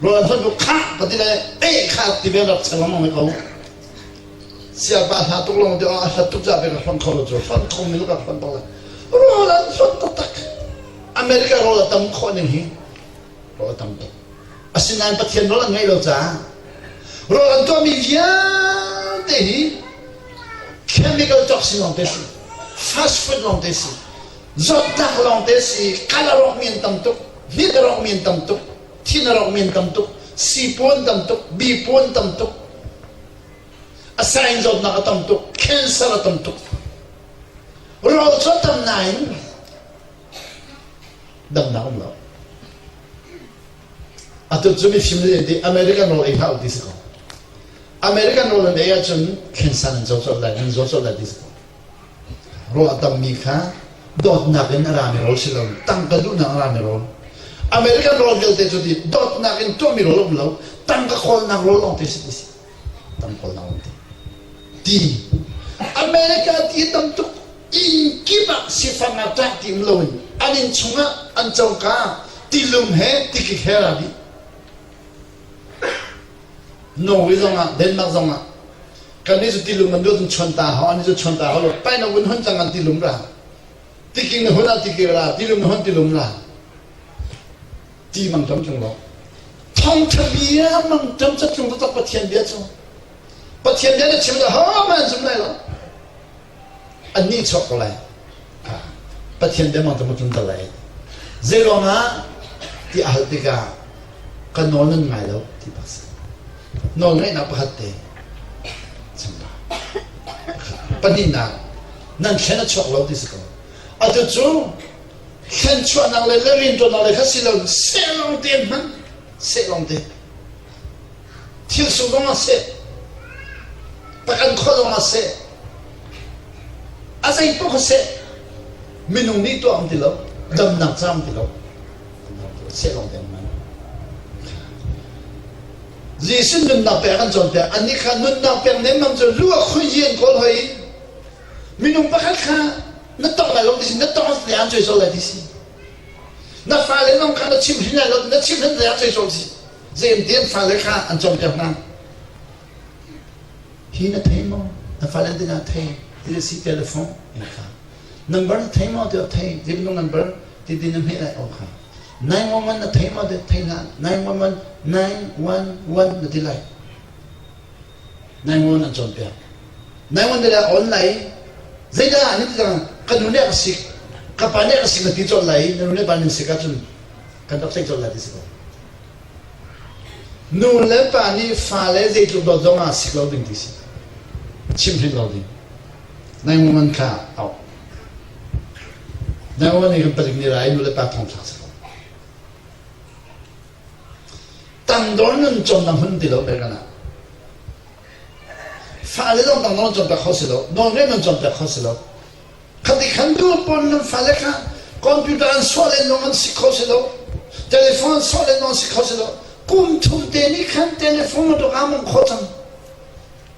Ruah hlonh bu kha ka ti le eh kha ti ve rak chel lengmang ve ko. Siapa hla tuk lawng ti a hlat tuk ca pe ka hlonh kho lo cu hlonh kho mi ka hlonh bak lai. Rawl an hlonh taktak. America rawl a tam khawh ning hi rawl a tam tuk. Asinain Pathian rawl an ngeih lo caah rawl an tuahmi vialte hi chemical toxin lawngte si, fast food lawngte si, zawtnak lawngte si, kal a rawkmi an tam tuk, hnit a rawkmi an tam tuk, thin a rawkmi an tam tuk, sipaw an tam tuk, bipaw an tam tuk, a sain zawtnak a tam tuk, cancer a tam tuk. Rawl cu a tam nain damnak um lo. Atu cu mifim nih ti American rawl ei hlah u ti si ko. American rawl an ei ahcun cancer nan zaw colh lai, nan zaw colh lai ti si ko. Rawl a tammi kha dawtnak in a rami rawl si lo, tangka duhnak a rami rawl. American rawl vialte cu ti dawtnak in tuahmi rawl um lo, tangka kawlnak rawl lawng te si ti si. Tangka kawlnak lawng te. Ti. America ti tam tuk inn kip ah sifang ah ṭah ti um loin an inn chungah an coka tilum he tikik he ra dih. Norway zongah Denmark zongah kannih cu tilum an duh chuan ta hau an cu chuan ta hau lo pai na vun hon cang an tilum ra tiking na hun ah tikik ra tilum na hon tilum ra ti mang tam tlung lo thawngṭha bia mang tam ca tlung taktak Pathian bia cu Pathian bia na chim le ho man zum lai lo an nih chuak ko lai Pathian bia mang tlung tlung lai zei ruangah ti a hal tikah ka nawl nan ngai lo ti bak si nawl ngaihnak pakhat te chimpa pahnihnak nan thlen a chuak lo ti si ko atu cu thlen chuahnak le le rianṭuannak le kha si lo seh lawng te an hman seh lawng te thil sung zong ah seh pakan khua zong ah seh a zei paoh kha seh minung nih tuah um ti lo damnak ca um ti lo seh lawng te an hman Jesuh nunnak pek an cawnpiak annih kha nunnak pek nemmam cu lu a khui an kawl hoi minung pakhat kha na tong lai lo ti si na tong le an cuai sol lai ti si na fale zong kha na chim hrin lai lo na chim hrin le an cuai sol si. Zei an fale kha an cawnpiak hna. Hi na thei maw? Na fale an tina thei. Ti si telephone kha. Number na thei maw? Ti thei. Zei bantuk number? Ti ti na hmeh lai o kha. 911 na thei maw? Ti thei hlah. 911 911 na ti lai. 911 an cawnpiak. 911 le on lai. Zeidah ni ti ka nu nih a ka sik. Ka pa nih a ka sik na ti colh lai. Na nu le pa nih sik ahcun kan rak tlaih colh lai ti si ko. Nu le pa nih fale zeitluk dawt zong ah sik lo ding ti si. Chim hrin lo ding. 911 kha au. 911 nih kan palik nih rai nu le pa thong thlak si ko. Tangdor nun cawnnak hmun ti lo American ah. Fale zong tangdor cawnpiak kho si lo. Nawlngeih nan cawnpiak kho si lo. Khati khan duh pawn nan fale kha computer an sawh len zong an si kho si lo. Telephone an sawh len zong an si kho si lo. Kum thum te nih khan telephone a tuk aa mong kho cang.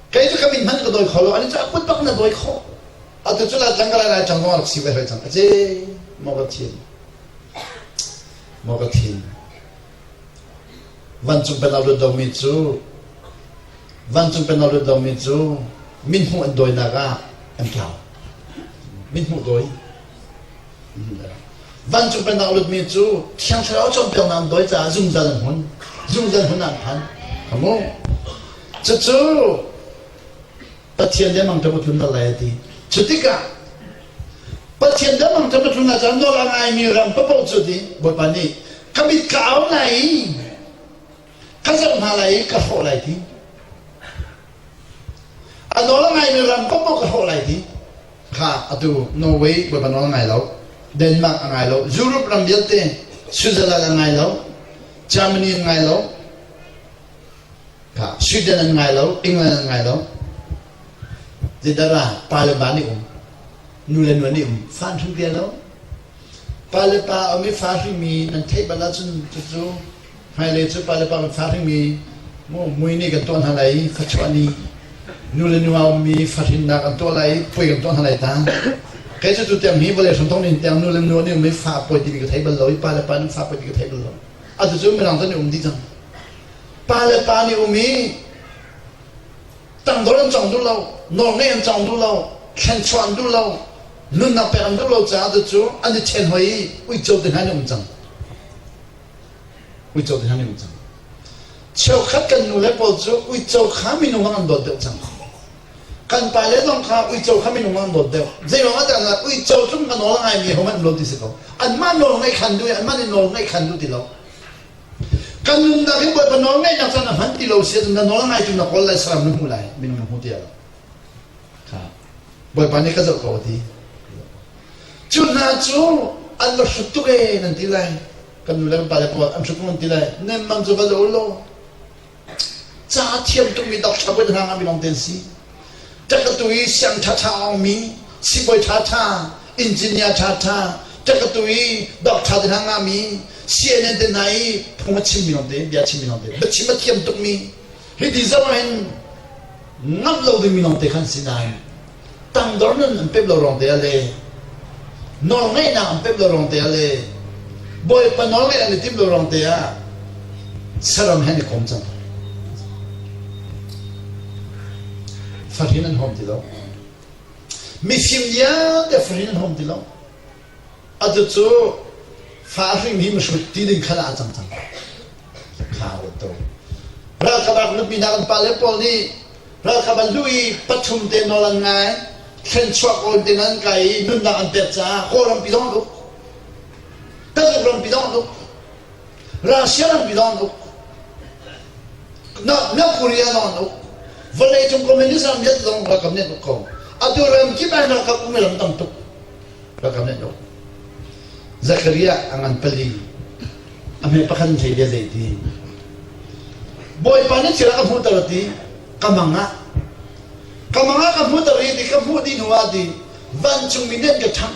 Kei cu ka min hmanh ka dawi kho lo. Ani cu a kut bak na dawi kho. Atu cu la tlang ka lai lai cang zong a rak si ve hoi cang. Ace maw ka thin. Maw ka thin. Vancung pen a lut lomi cu vancung pen a lut lomi cu mithmuh an dawinak ah an tlau. Mithmuh dawi. Vancung pen a lutmi cu Thiang Thlarau cawnpiaknak an dawi caah zungzal an hmun. Zungzal hmun ah an phan. Kamu. Cucu Pathian le mang ṭam a tlun lai a ti. Cu tikah Pathian le mang ṭam a tlun ahcun nawl a ngaimi ram paoh cu ti Bawipa nih ka mit ka au lai i ka zoh hna lai i ka hrawh lai ti. A nawl a ngaimi ram paoh ka hrawh lai ti. Kha atu Norway Bawipa nawl a ngai lo, Denmark a ngai lo, Europe ram vialte Switzerland a ngai lo, Germany an ngai lo, Sweden an ngai lo, England an ngai lo. Zeidara pa le va nih um, nu le nu nih um, fa an hring bia lo. Pa le pa um i fa hringmi nan theih bal ahcun cucu hmailei cu pa le pa um fa hringmi mu mui nih kan tuah hna lai i fachuah ni nu le nu a ummi fahrinnak an tuah lai i puai kan tuah hna lai ta. Kei cu tu tiang hi vawlei hramthawk nin tiang nu le nu nih um i fa puai timi ka thei bal lo i pa le pa nih fa puai ti ka thei bal lo. Atu cu mirang cu an um dih cang. Pa le pa nih um i tangdor an cawng duh lo, nawlngeih an cawng duh lo, thlenchuah an duh lo, nunnak pek an duh lo caah cu an i ṭhen hoi i uico te hna nih um cang. Uico te hna nih um cang. Cheukhat kan nu le pawl cu uico kha minung an dawt deuh cang. Kan pa le zong kha uico kha minung an dawt deuh. Zeiruang ah dah uico cu ka nawl a ngaimi ho hmanh an lo ti si ko. Anmah nawl ngaih khan duh i anmah nih nawl ngaih khan duh ti lo. Kan nunnak hi Bawipa nawl ngaihnak caan a hman ti lo si ahcun na nawl ngaitu na kawl lai saram na hmu lai minung na hmu ti lo. Kha Bawipa nih ka zoh ko a ti. Cu hna cu an va hrut tuk ee nan ti lai. Kan nu le kan pa le pawl an hrut nan ti lai. Nan mang cu va lo law. Ca a thiam tukmi doctor bawi hna mi lawng te an si. Takatu i siang ṭhaṭha awngmi, sibawi ṭhaṭha, engineer ṭhaṭha, takatu i doctor te hna ngahmi, CNN te hna i phung a chimmi lawng te, bia chimmi lawng te, biachim a thiam tukmi, hiti zoh ahhin ngamh lo dingmi lawng te khan si nain tangdor nun an pep lo ruang te ah le nawlngeihnak an pep lo ruang te ah le Bawipa nawlngeih an i timh lo ruang te ah saram he an i kom cang. Fahrin an hawm ti lo. Mifim vialte fahrin an hawm ti lo. Atu cu fa hring hi mihrut ti ding khan ah cang cang. Kha to. Ralkap ak lutmi hna kan pale pawl nih ralkap an luh i pathum te nawl an ngai, thlenchuak awn te an kai i nunnak an pek caah Kawlram pi zong an uk. Taluk rampi zong an uk. Russia rampi zong an uk. North Korea zong an uk. Vawleicung communist ram vialte zong ralkap nih an uk ko. Atu ram kip ah ralkap um ram tam tuk. Ralkap nih an uk. Zakaria a ngan pali. A hme pakhat in thei bia zei ti. Bawipa nih thil a ka hmuhter a ti. Ka mang ah. Ka mang ah ka hmuhter i ti ka hmuh dih hnu ah ti vancungmi nih an ka ṭhangh.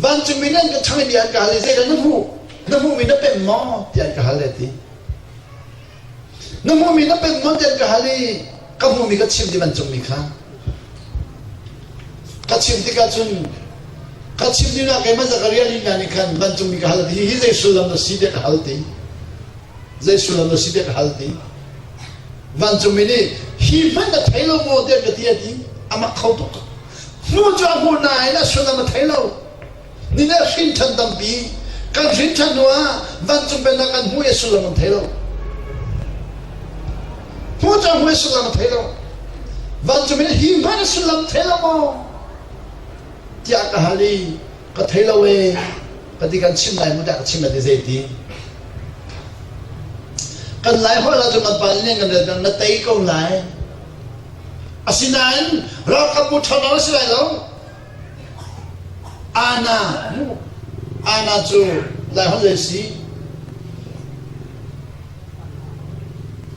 Vancungmi nih an ka ṭhangh i bia an ka hal i zeidah na hmuh? Na hmuhmi na pem maw? tiah an ka hal le ti. Na hmuhmi na pem maw tiah an ka hal i ka hmuhmi ka chim ti vancungmi kha. Ka chim tikah cun ka chim dingah keimah Zakaria lila nih khan vancungmi ka hal ti hi zei sullam na si tiah ka hal ti. Zei sullam na si tiah ka hal ti. Vancungmi nih hi hmanh na thei lo maw tiah ka ti a ti. A mak kho tuk. Hmuh cu a hmu nain a sullam a thei lo. Ni le hrin ṭhan tampi kan hrin ṭhan hnu ah vancung pennak kan hmuh i a sullam an thei lo. Hmuh cu a hmuh i sullam a thei lo. Vancungmi nih hi hmanh a sullam thei lo maw tiah ka hal i ka thei lo ee ka ti kan chim lai mu tiah ka chim ti zei ti. Kan lai holh ahcun kan pa nih kan rel na tei ko lai. Asinain ralkapbu ṭhawng a si lai lo. Ana Ana cu Laiholh zei si?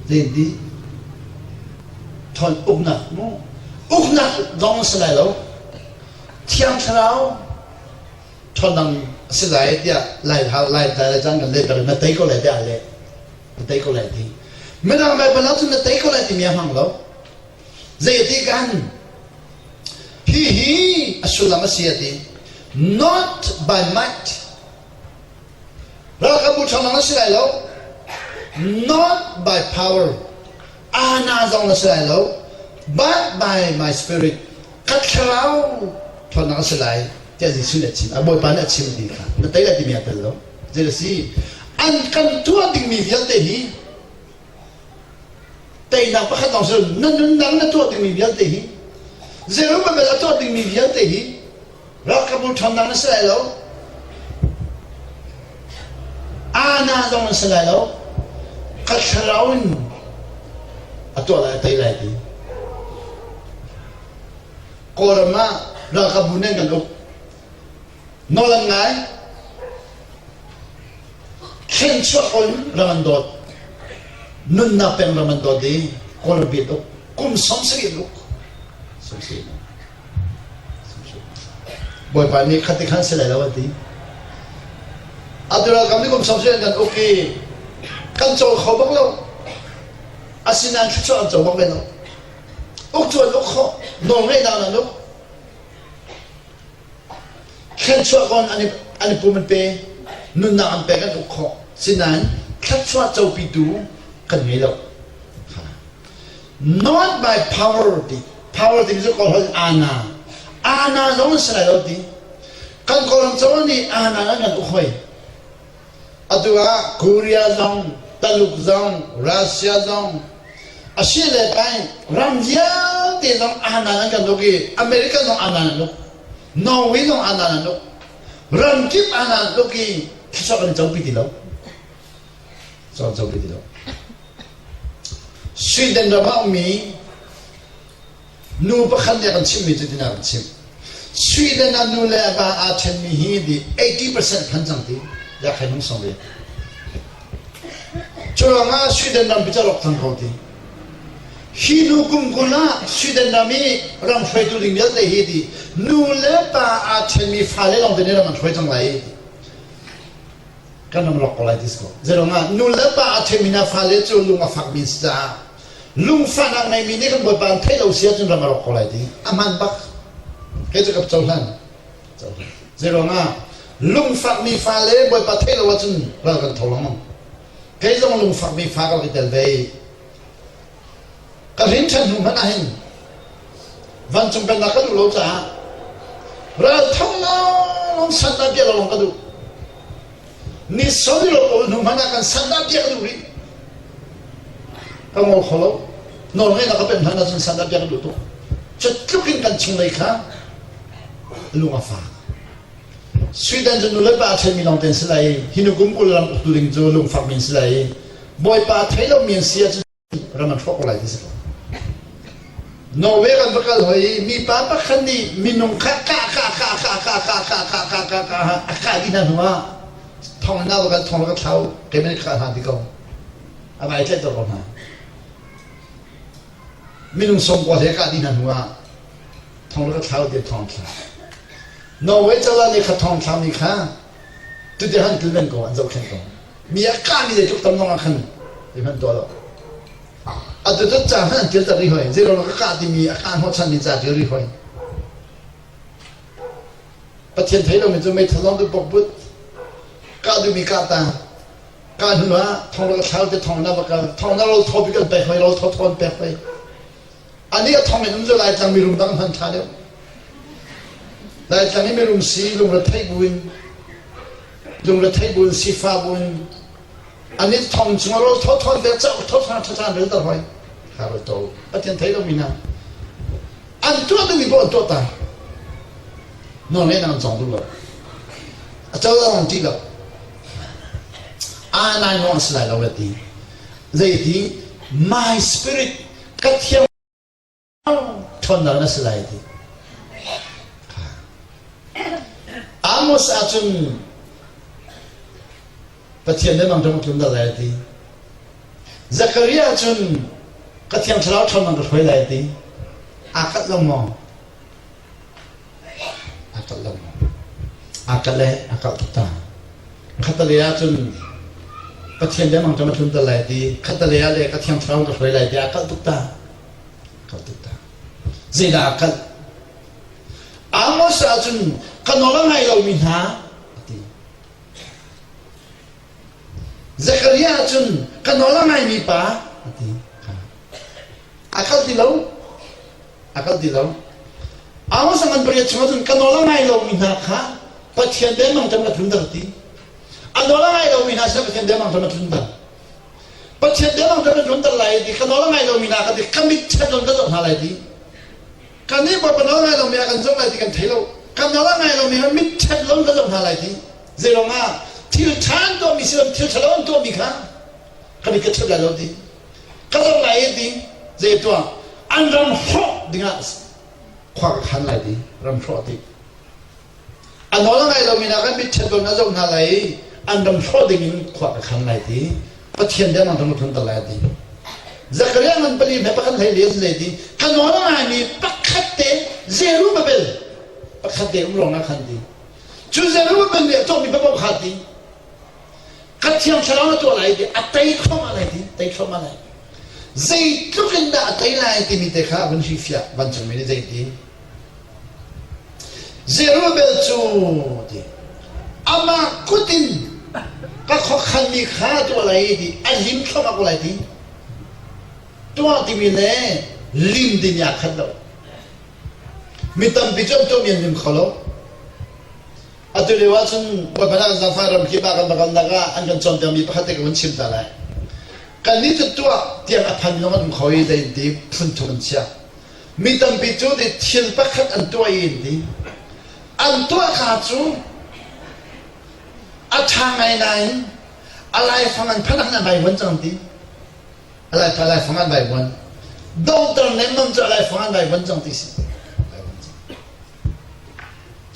Zei ti? Ṭhawn uknak mu. Uknak zong a si lai lo. Thiang Thlarau ṭhawnang a si lai tiah Lai Lai Lai caan kan leh na tei ko lai tiah a leh. Na tei ko lai ti. Mirang Baibal ahcun na tei ko lai timi a hmang lo. Zei ti kan Hihi a sullam a si a ti. Not by might. Ralkapbu ṭhawng a si lai lo. Not by power. Ana zong na si lai lo. But by my spirit. Ka thlarau ṭhawnnak a si lai tiah Jesuh nih a chim. A Bawipa nih a chim ti kha. Na tei lai timi a tel lo. Zei a si? An kan tuah dingmi vialte hi Teinak pakhat lawng si na nunnak na tuah dingmi vialte hi Zerubbabel a tuah dingmi vialte hi ralkapbu ṭhawnnak na si lai lo Ana zong na si lai lo ka thlarau in a tuah lai a tei lai ti Kawlram ah ralkapbu nih an kan uk nawl an ngai Thlenchuah kawl ram an dawt. Nunnak peng ram an dawt i Kawl bit uk kum 70 uk. 70. Bawipa nih khati khan si lai lo a ti. Atu ralkap nih kum 70 an kan uk i kan cawl kho bak lo. Asinain thluachuah an co bak ve lo. Uk cu an uk khawh, nawlngeihnak an uk. Thluachuah kon an i, an i pum an pe, nunnak an pek an uk khawh. Sinain thluachuah copitu kan ngei lo. Not by power ti. Power timi cu Kawlholh ana. Ana zong an si lai lo ti. Kan Kawlram cozah nih ana an kan uk hoi. Atu ah Korea zong, Taluk zong, Russia zong, a si le pai ram vialte zong ahnan an kan uk i America zong ahnan an uk, Norway zong ahnan an uk, ram kip ahnan an uk i thluachuah kan i copi ti lo. Kan copi ti lo. Sweden ram ah ummi Nu pakhat nih a kan chimhmi cu tina kan chimh. Sweden ah nu le a va aa ṭhenmi hi di 80% phan cang ti yak hai nung song ve. Cu ruangah Sweden ram cu a rawk cang ko ti. Hi nu kum 20 ah Sweden ram i ram hruaitu ding vialte hi ti nu le pa aa ṭhenmi fale lawng te nih ram an hruai cang lai ti. Kan ram rawk ko lai ti si ko. Zeiruangah nu le pa aa ṭhenmi hna fale cu lung a fakmi an si caah lungfahnak ngeimi nih kan Bawipa an theih lo si ahcun ram a rawk ko lai ti a hman bak kei cu ka cohlan zeiruangah lungfakmi fale Bawipa theih lo ahcun ral kan tho lengmang kei zong lungfakmi fa ka rak i tel ve ka hrin ṭhan hnu hmanh ah hin vancung pennak ka duh lo caah ral tho lawng sandah bia lawng ka duh Ni soli lo ko hnu hmanh ah kan sandah piak duh rih. Ka ngol kho lo. Nawlngeihnak ka pek hmanh ahcun sandah piak duh tuk. Cu tluk in kan chunglei kha lung a fak. Sweden cu nu le pa a ṭhenmi lawng te an si lai i hi nu kum 20 ram uktu ding cu lungfakmi an si lai i Bawipa thei lomi an si ahcun ram an hrawk ko lai ti si ko. Norway kan va kal hoi i mipa pakhat nih minung kha kah kah kah kah kah kah kah kah kah kah kah a kah dih hna hnu ah thong na va kal thong ka thlau keimah nih ka hna ti ko a vai tlaih ko hna minung som kwa he kah dih hna hnu ah thong ka thlau ti thong thla Norway cala nih kha thong thla mi kha tuti han kilven ko an zohkhenh ko mi a kahmi zeitluk tam zong ah khan zeihmanh tuah lo atu cu ca hmanh an ṭial ter rih hoi zeiruang ka kah timi a kah hnawhchanmi ca ṭial rih hoi Pathian thei lomi cu meithal zong tu pok put kah duhmi kah ta. Ka hnu ah thong la thlau te thong na va kal thong na ro tho bi kan pek hoi ro tho thon pek hoi. Ani a thong in um zo lai tlang mirum dang hman tha deuh. Lai tlang i mirum si lungre theih buin lungre theih buin sifa buin ani thong chung ro tho thon ve chau tho thon tha than rel tar hoi. Ha ro to Pathian thei lo mi hna. An tuah duhmi paoh an tuah ta. Nawlngeihnak an cawng duh lo. A cozah an ṭih lo. Aa nai nuang si lai lo a ti. Zeiti my spirit ka thiam ṭhawnnak na si lai ti. Amos ahcun Pathian nih mang ṭam tlun dah lai a ti. Zakariah cun ka thiang thlarau ṭhawnnak ka hruai lai a ti. Aa kalh lo maw? Aa kalh lo maw? Aa kalh le aa kalh tuk ta. Khatalei ah cun Pathian le mang ṭam a tlun tel lai a ti. Khatalei ah le ka thiang thlarau ka hruai lai ti aa kalh tuk ta. Kalh tuk ta. Zeidah aa kalh? Amos ah cun ka nawl a ngai lomi hna a ti. Zakariah cun ka nawl a ngaimi pa a ti. A kal ti lo. A kal ti lo. Amos ngan pariat chungah cun ka nawl a ngai lomi hna kha Pathian dengmang tam ka tlunter ti. A nawl a ngai lomi hna sinah Pathian dengmang tam a tlunter. Pathian dengmang tam a tlunter lai ti ka nawl a ngai lomi hna kha ti ka mit ṭhen lon ka zoh hna lai ti. Kannih Bawipa nawl ngai lomi ah kan zoh lai ti kan thei lo. Kan nawl a ngai lomi ah mit ṭhen lo kan zoh hna lai ti. Zeiruang ah thil ṭha an tuahmi si lo thil ṭhalo an tuahmi kha ka mit ka ṭhep lai lo ti. Ka zoh lai i ti zei tuah an ram hrawh dingah khua ka khan lai ti ram hrawh ti. A nawl a ngai lomi hna kan mit ṭhen na zoh hna lai i an ram hrawh ding in khua ka khan lai ti Pathian deng an ram tlun lai ti Zakariah ngan pali he pakhat hlei le zei ti ka nawl a ngaimi pakhat te Zerubbabel pakhat te um ruangah khan ti cu Zerubbabel nih a tuahmi paoh kha ti ka thiang thlarau na tuah lai ti a tei thluahmah lai ti tei thluahmah lai zeitluk in dah a tei lai timi te kha a vun hrilhfiah vancungmi nih zei ti Zerubbabel cu ti amah kut in ka khuakhanmi kha tuah lai ti a lim thluahmah ko lai ti tuah timi le lim timi aa khat lo mi tampi cu an tuahmi an lim kho lo atu lio ahcun Bawipa kan zaangfah ram kip ah kan va kalnak ah an kan cawnpiakmi pakhat te ka vun chim ta lai kannih cu tuah tiang a phan lawng an um kho i zei ti phun thum an chiah Mi tampi cu ti thil pakhat an tuah i an ti. An tuah ka cu a ṭha ngai nain a laifang an phanh ah an vaivuan cang ti. A laifang laifang an vaivuan. Dongter nemmam cu a laifang an vaivuan cang ti si.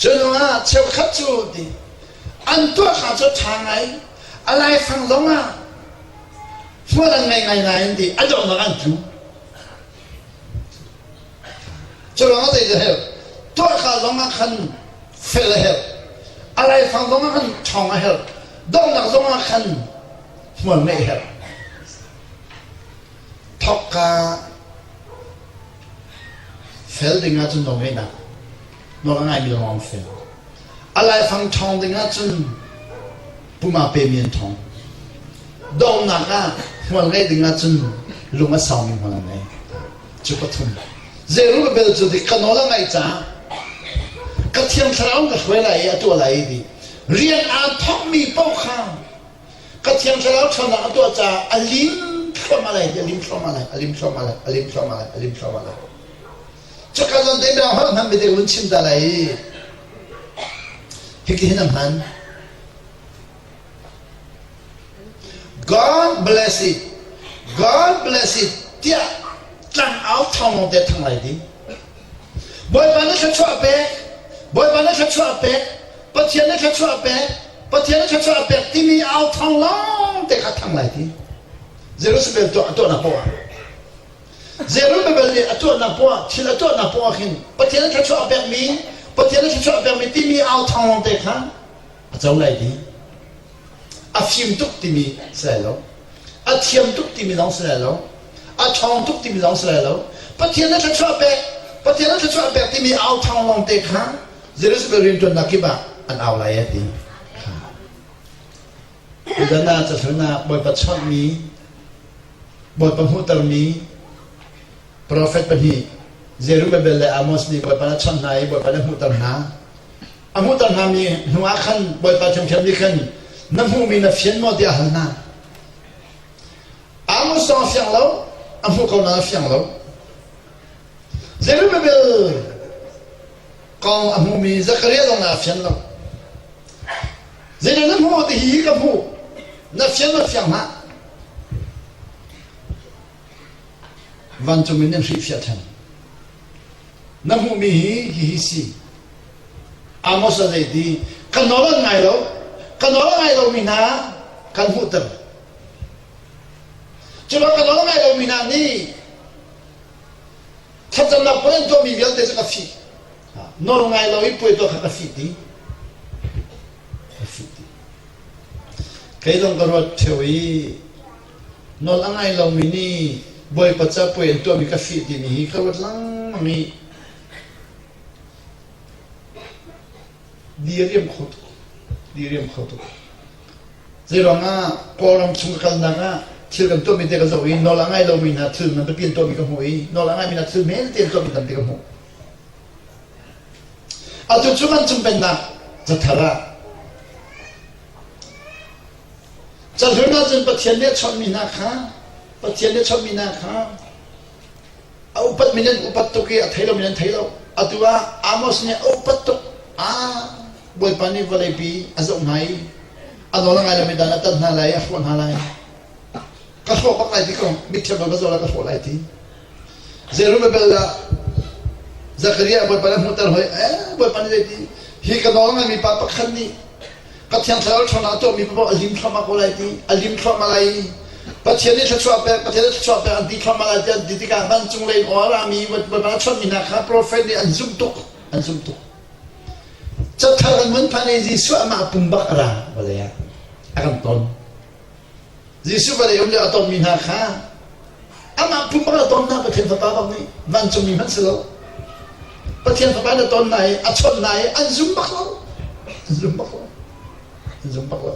Cu ah cheukhat cu ti an tuah ka cu ṭha ngai a laifang zong ah hmual an ngei ngai nain ti a donghnak an tlu. Cu ruangah zei a herh? Tuahka zong ah khan fel a herh. A laifang zong ah khan ṭhawng a herh. Donghnak zong ah khan hmual ngeih a herh. Thawkka fel ding ahcun nawl ngeihnak nawl a ngaimi lawng fel. A laifang ṭhawng ding ahcun puma pemi an ṭhawng. Donghnak ah hmual ngeih ding ahcun lung a saumi hmual an ngei. Cu pathum. Zerubbabel cu dik ka nawl a ngaih caah ka thiang thlarau ka hruai lai i a tuah lai i ti. Rian aa thawkmi paoh kha ka thiang thlarau ṭhawnnak a tuah caah a lim thluahmah lai ti a lim thluahmah lai a lim thluahmah lai a lim thluahmah lai a lim thluahmah lai. Cuka zawn te mirang holh hman bete vun chim ta lai i hiti hin a hman. God bless it. God bless it tiah tlang au thawng lawng te thang lai ding. Bawipa na thluachuah pek. Bawipa na thluachuah pek. Pathian na thluachuah pek. Pathian na thluachuah pek timi au thawng lawng te kha thang lai ti. Jerusalem tuah tuahnak poah. Zerubbabel nih a tuahnak poah thil a tuahnak poah khin Pathian a thluachuah pekmi Pathian a thluachuah pekmi timi au thawng lawng te kha a co lai dih. A fim tuk timi si lai lo. A thiam tuk timi zong si lai lo. A ṭhawng tuk timi zong si lai lo. Pathian a thluachuah pek Pathian a thluachuah pek timi au thawng lawng te kha Jerusalem rianṭuannak kip ah an au lai a ti. Tuzan ah cahlun ah Bawipa chawnhmi, Bawipa hmuhtermi profet pahnih Zerubbabel le Amos nih Bawipa na chawnh hna i Bawipa na hmuhter hna. A hmuhter hnami hnu ah khan Bawipa thiamthiam nih khan na hmuhmi na fian maw tiah a hal hna. Amos zong a fiang lo, a hmuh ko nain a fiang lo. Zerubbabel kong a hmumi Zakariah zong nih a fian lo. Zeidah na hmuh ti hi ka hmuh. Na fian na fiang hlah. Vancung in nan hrihfiah ṭhan. Na hmuhmi hi hihi si. Amos a zei ti ka nawl an ngai lo. Ka nawl a ngai lomi hna kan hmuhter. Cu ka nawl a ngai lomi hna nih thlacamnak puai an tuahmi vialte cu ka fih. Nawl ngai lo i puai tuah kha ka fih ti. Ka fih ti. Kei zong ka ruat ṭheo i nawl a ngai lomi nih Bawipa ca puai an tuahmi ka fih timi hi ka ruat lengmang i di a riam kho tuk. Di riam kho tuk. Zeiruangah Kawlram chung ka kalnak ah thil kan tuahmi te ka zoh i nawl a ngai lomi hna thil man pipi an tuahmi ka hmuh i nawl a ngaimi hna thil men te an tuahmi tampi ka hmuh. Atu cu vancung pennak cathar ah cahlun ahcun Pathian nih a chawnhmi hna kha Pathian nih a chawnhmi hna kha a upat mi nan upat tuk i a thei lomi nan thei lo. Atu ah Amos nih a upat tuk. Ah, Bawipa nih vawleipi a zoh hna i a nawl a ngai lomi dan a tat hna lai i a hrawh hna lai. Ka hrawh bak lai ti ko mithiam ka zoh lai ka hrawh lai ti. Zerubbabel ah Zakariah Bawipa nih hmuhter hoi eh Bawipa nih zeiti hi ka nawl ngaimi pa pakhat nih ka thiang thlarau ṭhawnnak a tuahmi paoh a lim thluahmah ko lai ti a lim thluahmah lai i Pathian nih thluachuah pek Pathian nih thluachuah pek an ti thluahmah lai ti an ti tikah vancung lei in aw a rami Bawipa a chawnhmi hna kha profet nih an zumh tuk an zumh tuk cathar an vun phan i Jesuh amah pum bak a ra vawlei ah a kan ton Jesuh vawlei um lio a tonmi hna kha amah pum bak a ton hna Pathian Fapa bak nih vancungmi hmanh si lo Pathian Fapa na ton hna i a chawnh hna i an zum bak lo an zum bak lo an zum bak lo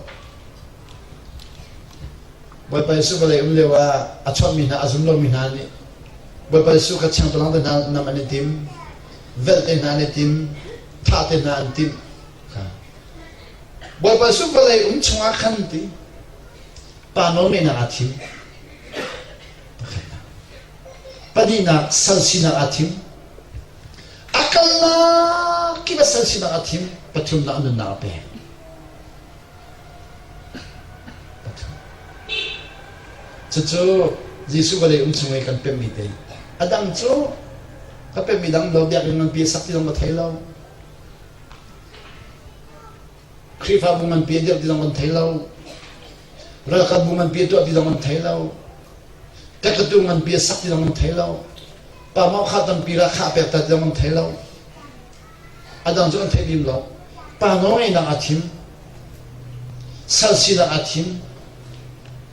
Bawipa Jesuh vawlei um lio ah a chawnhmi hna a zum lomi hna nih Bawipa Jesuh kha changtalang te hna nam an i tim velh te hna an i tim thah te hna an timh Bawipa Jesuh vawlei um chungah khan ti pa nawlngeihnak aa thim. Pakhatnak. Pahnihnak sal sinak aa thim. A kalnak kip ah sal sinak aa thim. Pathumnak a nunnak a pek. Pathum. Cucu Jesuh vawlei um chung i kan pemmi te. A dang cu ka pemmi dang lo biakinn nganpi a sak ti zong ka thei lo. Khrihfabu nganpi a dirh ti zong kan thei lo. Ralkapbu nganpi a tuah ti zong kan thei lo. Tekatu nganpi a sak ti zong kan thei lo. Pa mawkha tampi ra kha pek ta ti zong kan thei lo. A dang cu kan thei lim lo. Pa nawlngeihnak aa thim. Sal sinak aa thim.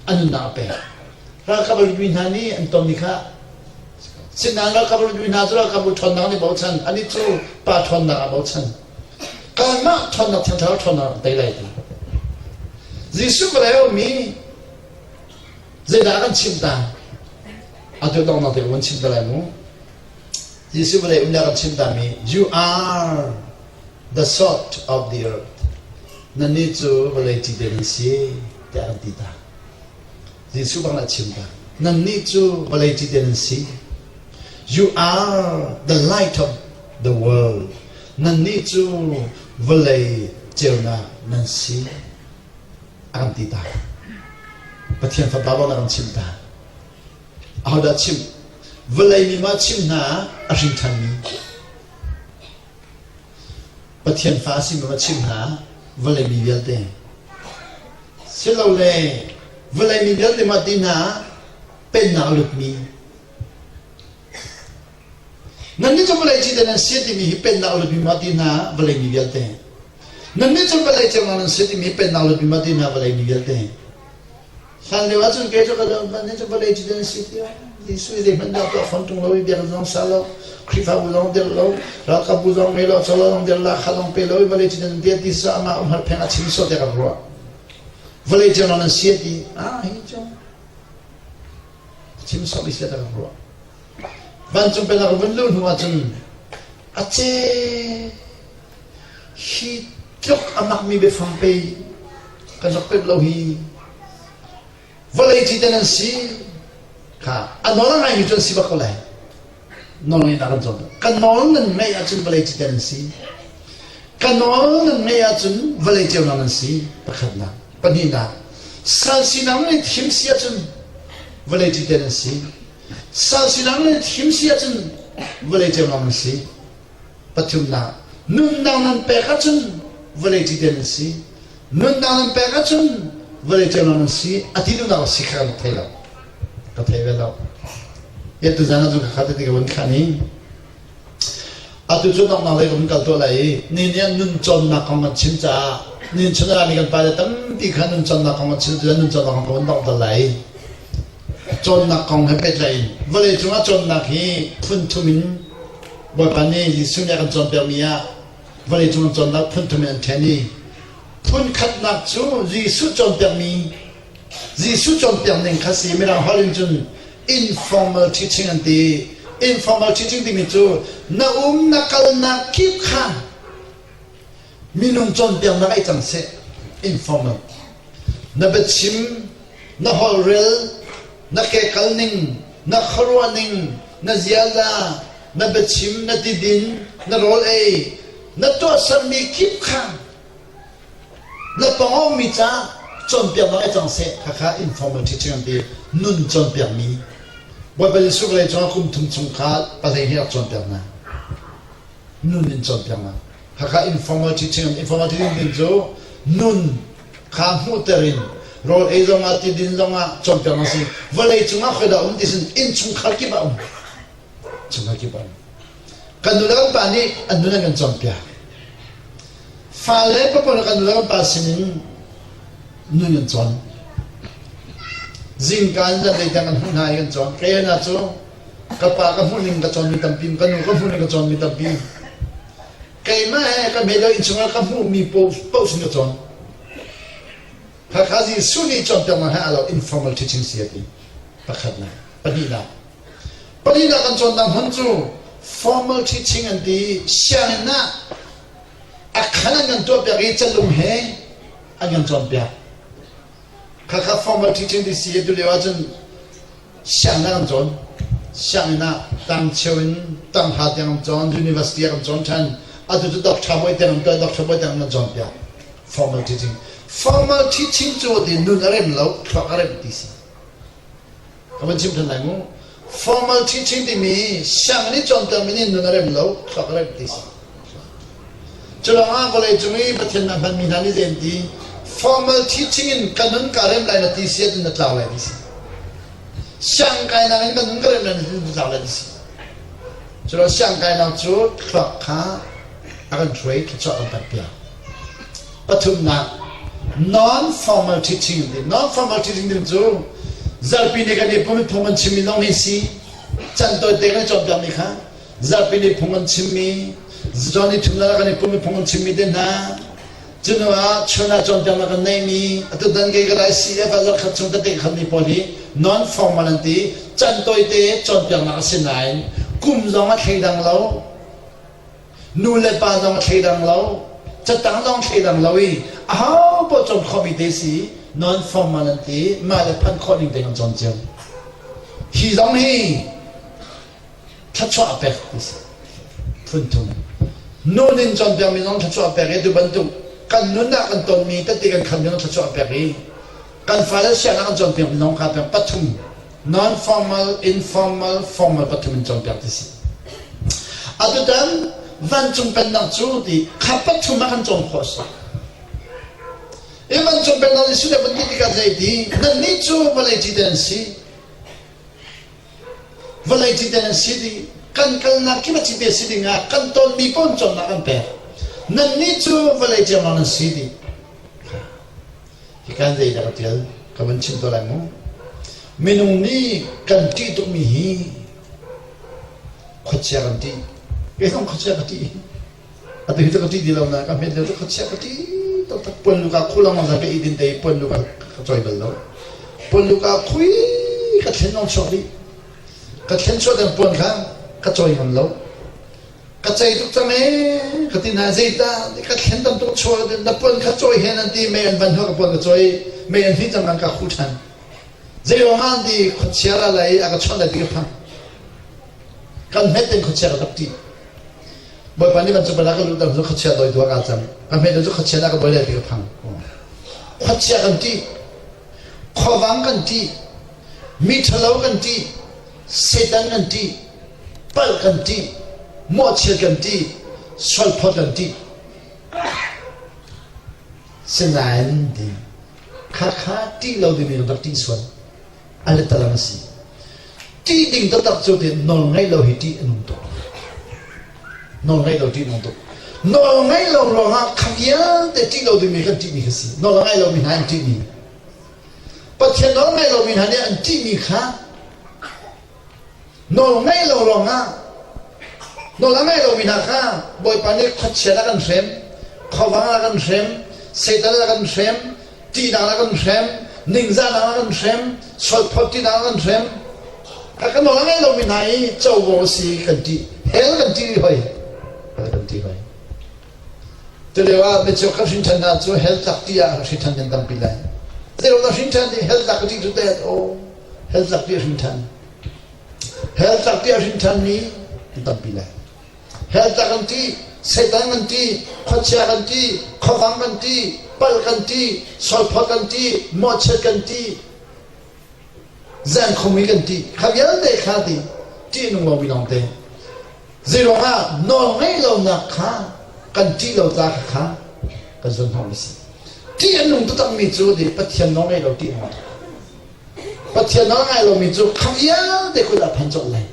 A nunnak a pek. Ralkap a lutmi hna nih an tonmi kha Sinain ralkap a lutmi hna cu ralkapbu ṭhawnnak nih bochan. Anih cu pa ṭhawnnak ah bochan. Kanmah ṭhawnnak Thiang Thlarau ṭhawnnak rak tei lai ti. Jesuh vawlei a ummi zeidah kan chimh ta? Atu donghnak te kan chim ta lai mu. Jesuh vawlei um le kan chim ta mi you are the salt of the earth. Nannih cu vawlei cite nan si tiah kan ti ta. Jesuh bang a chim ta. Nannih cu vawlei cite nan si. You are the light of the world. Nannih cu vawlei ceunak nan si. A kan ti ta. Pathian Fapa bang a kan chim ta. Ahodah chim? Vawlei mi ma chim hna a hrin ṭhanmi. Pathian fa a simi va chim hna vawlei mi vialte. Silole vawlei mi vialte mah ti hna pennak a lutmi. Nannih cu vawlei cite nan si timi hi pennak a lutmi mah ti hna vawlei mi vialte. Nannih cu vawlei ceunak nan si timi hi pennak a lutmi mah ti hna vawlei mi vialte. Hlan lio ahcun kei cu ka nih cu vawlei cu nan si tiah Jesuh zeihmanh dah tuah fawn ṭung lo i biakinn zong sa lo Khrihfabu zong dirh lo ralkapbu zong ngei lo chawva zong dirh la kha zong pe lo i vawlei cu nan bia ti sa amah umhar pheng a chim sawh tiah kan ruah. Vawlei ceunak nan si a ti. Ah hi cu chim sawh mi sia ta kan ruah. Vancung pennak vun luh hnu ahcun a ce hi tluk a makmi biafang pei kan rak pemh lo hi. Vawlei ci te nan si kha a nawl a ngaimi cu an si bak ko lai. Nawl ngeihnak kan cawn. Ka nawl nan ngaih ahcun vawlei ci te nan si. Ka nawl nan ngaih ahcun vawlei ceunak nan si. Pakhatnak. Pahnihnak. Sal sinak nan thim si ahcun vawlei ci te nan si. Sal sinak nan thim si ahcun vawlei ceunak nan si. Pathumnak. Nunnak nan pek ahcun vawlei ci te nan si. Nunnak nan pek ahcun vawlei ceunak nan si a ti duhnak si kha kan thei lo. Ka thei ve lo. Ya tu zan ahcun ka khat ti ka vun khan i atu cu donghnak lei ka vun kal tuah lai i ni nih nun cawnnak kong kan chim caah nin chun a mi kan pale tampi kha nun cawnnak kong kan chim tu nun cawnnak kong ka vun dongh tal lai. Cawnnak kong he pehtlaih in vawlei cungah cawnnak hi phun thum in Bawipa nih Jesuh nih a kan cawnpiakmi ah vawleicung an cawnnak phun thum in an ṭhen i phun khatnak cu Jesuh cawnpiakmi Jesuh cawnpiak ning kha si mirang holh in cun informal teaching an ti. Informal teaching timi cu na um na kalnak kip kha minung cawnpiaknak ai cang seh informal na biachim na holhrel na ke kal ning na khuaruah ning na ziaza na biachim na tidin na rawl ei na tuahsermi kip kha na pawngmi ca cawnpiaknak ai cang seh khakha informal teaching an ti nun cawnpiakmi Bawipa Jesuh vawlei cungah kum thum chung kha pahlei nih rak cawnpiak hna nun in cawnpiak hna khakha informal teaching informal teaching din cu nun kha hmuhter in rawl ei zongah tidin zongah cawnpiak na si vawlei cungah khoidah um ti sin innchungkhar kip ah um chungkhar kip ah um kan nu le kan pa nih an nun an kan cawnpiak fale papaw le kan nu le kan pa sinin nun an cawn zingka in zanlei tiang kan hmuh hna i kan cawn kei hna cu ka pa ka hmuh ning ka cawnmi tampi ka nu ka hmuh ning ka cawnmi tampi keimah he ka hme deuh innchungah ka hmuhmi paoh sin ka cawn Hakha Jesuh nih cawnpiaknak he alo informal teaching si a ti pakhatnak pahnihnak pahnihnak kan cawnnak hmun cu formal teaching an ti sianginn ah a khan an kan tuahpiak i calung he an kan cawnpiak khakha formal teaching ti si tu lio ahcun sianginn ah kan cawn. Sianginn ah tang cheu in tang hra tiang kan cawn, university ah kan cawn ṭhan. Atu cu doctor bawi tiang kan tuah, doctor bawi tiang kan cawnpiak. Formal teaching. Formal teaching cu ti nun a rem lo, thluak a rem ti si. Ka van chim ṭhan lai mu. Formal teaching timi sianginn i cawntermi nih nun a rem lo, thluak a rem ti si. Culangah vawleicung i Pathian a hmanmi hna nih zei an ti? Formal teaching in ka nun ka rem lai na ti si ahcun na tlau lai ti si. Siangkainak in ka nun ka rem lai na ti na tlau lai ti si. Culo siangkainak cu thluak kha a kan hruai, thluachuah kan pekpiak. Pathumnak, non-formal teaching an ti. Non-formal teaching ding cu zarpi ni kan i pum phung an chimmi zong hi si. Can tawite kan i cawnpiakmi kha Zarhpi ni phung an chimmi, John i thumnak kan i pum i phung an chimmi te hna, cunu ah chun ah cawnpiaknak kan neihmi, atu dan kei ka lai CF ah zarhkhat chung tete khammi pawl hi non-formal an ti, can tawite cawnpiaknak a si nain kum zong a thleidang lo, nu le pa zong a thleidang lo, catang zong thleidang lo i aho paoh cawn khawhmi te si non-formal an ti, mah le phanh khawh ning te kan cawn cio. Hi zong hi thluachuah a pek ti si. Phun thum. Nun in cawnpiakmi zong thluachuah a pek i tu bantuk kan nun ah kan tonmi tete kan khammi zong thluachuah a pek i kan fale sianginn kan cawnpiakmi zong kha pek pathum non-formal, informal, formal pathum in cawnpiak ti si. Atutan vancung pennak cu ti kha pathum ah kan cawn khawh si. I vancung pennak Jesuh nih a vun ti tikah zei ti nannih cu vawlei ci te nan si. Vawlei cite nan si dih. Kan kalnak kip a cite si dingah kan tonmi pawn cawnnak an pek. Nannih cu vawlei ciangmang nan si dih. Hi kan zeidah ka tial ka van chim to lai mu. Minung nih kan ṭih tukmi hi khuachia kan ṭih. Kei zong khuachia ka ṭih. Atu hi cu ka ṭih ti lo na ka hmet lio cu khuachia ka ṭih. Taktak puan luka khu lengmang zan ka i din te i puan luka ka choi bal lo. Puan luka khui ka thlen nong chuak dih. Ka thlen chuah dang puan kha ka choi ngam lo. Ka cei tuk cang ee ka ti hna zeitah ka thlen tam tuk chuak na puan kha choi hen an ti mei an van hnuah ka puan ka choi mei an hnih cang kan ka khu ṭhan. Zei ruangah an ti khuachia ra lai i a ka chawnh lai ti ka phang. Kan hmet in khuachia ka rak ṭih. Bawipa nih vancung pennak ka luhter cu khuachia dawi tu ah kaa cang. Ka hmet cu khuachia dah ka dawi lai ti ka phang. Khuachia kan ṭih. Khuavang kan ṭih. Mi ṭhalo kan ṭih. Satan kan ṭih. Palh kan ṭih. Mawhchiat kan ṭih. Sualphawt kan ṭih. Sinain ti khakha ṭih lo dingmi kan rak ṭih sual. A letalam a si. Ṭih ding taktak cu ti nawl ngaih lo hi ṭih a nung tuk. Nawl ngaih lo ṭih nung tuk. Nawl ngaih lo ruangah kha vialte ṭih lo dingmi kan ṭihmi kha si. Nawl a ngai lomi hna an ṭihmi. Pathian nawl ngai lomi hna nih an ṭihmi kha nawl ngaih lo ruangah nawl a ngai lomi hna kha Bawipa nih khuachia a kan hrem, khuavang a kan hrem, Satan a kan hrem, ṭihnak a kan hrem, ningzahnak a kan hrem, sualphawt ṭihnak a kan hrem. A kan nawl a ngai lomi hna i covo a si kan ṭih. Hell kan ṭih hoi. Hell kan ṭih hoi. Tulio ah micheu kan hrin ṭhan hna cu hell tlak ti ah hrin ṭhan kan tampi lai. Zeiruang dah hrin ṭhan ti hell tlak ka ṭih cu te o hell tlak ti a hrin ṭhan. Hell tlak ti a hrin ṭhan mi an tampi lai. Hell tlak kan ṭih, Satan kan ṭih, khuachia kan ṭih, khuavang kan ṭih, palh kan ṭih, sualphawt kan ṭih, mawhchiat kan ṭih, zengkhumi kan ṭih. Kha vialte kha ti ṭih nung lomi lawngte. Zeiruangah nawl ngeih lonak kha kan ṭih lo ta kha kha kan zun hnawh mi si. Ṭih a nung taktakmi cu ti Pathian nawl ngeih lo ṭih a nung. Pathian nawl ngai lomi cu kha vialte kut ah phan colh lai.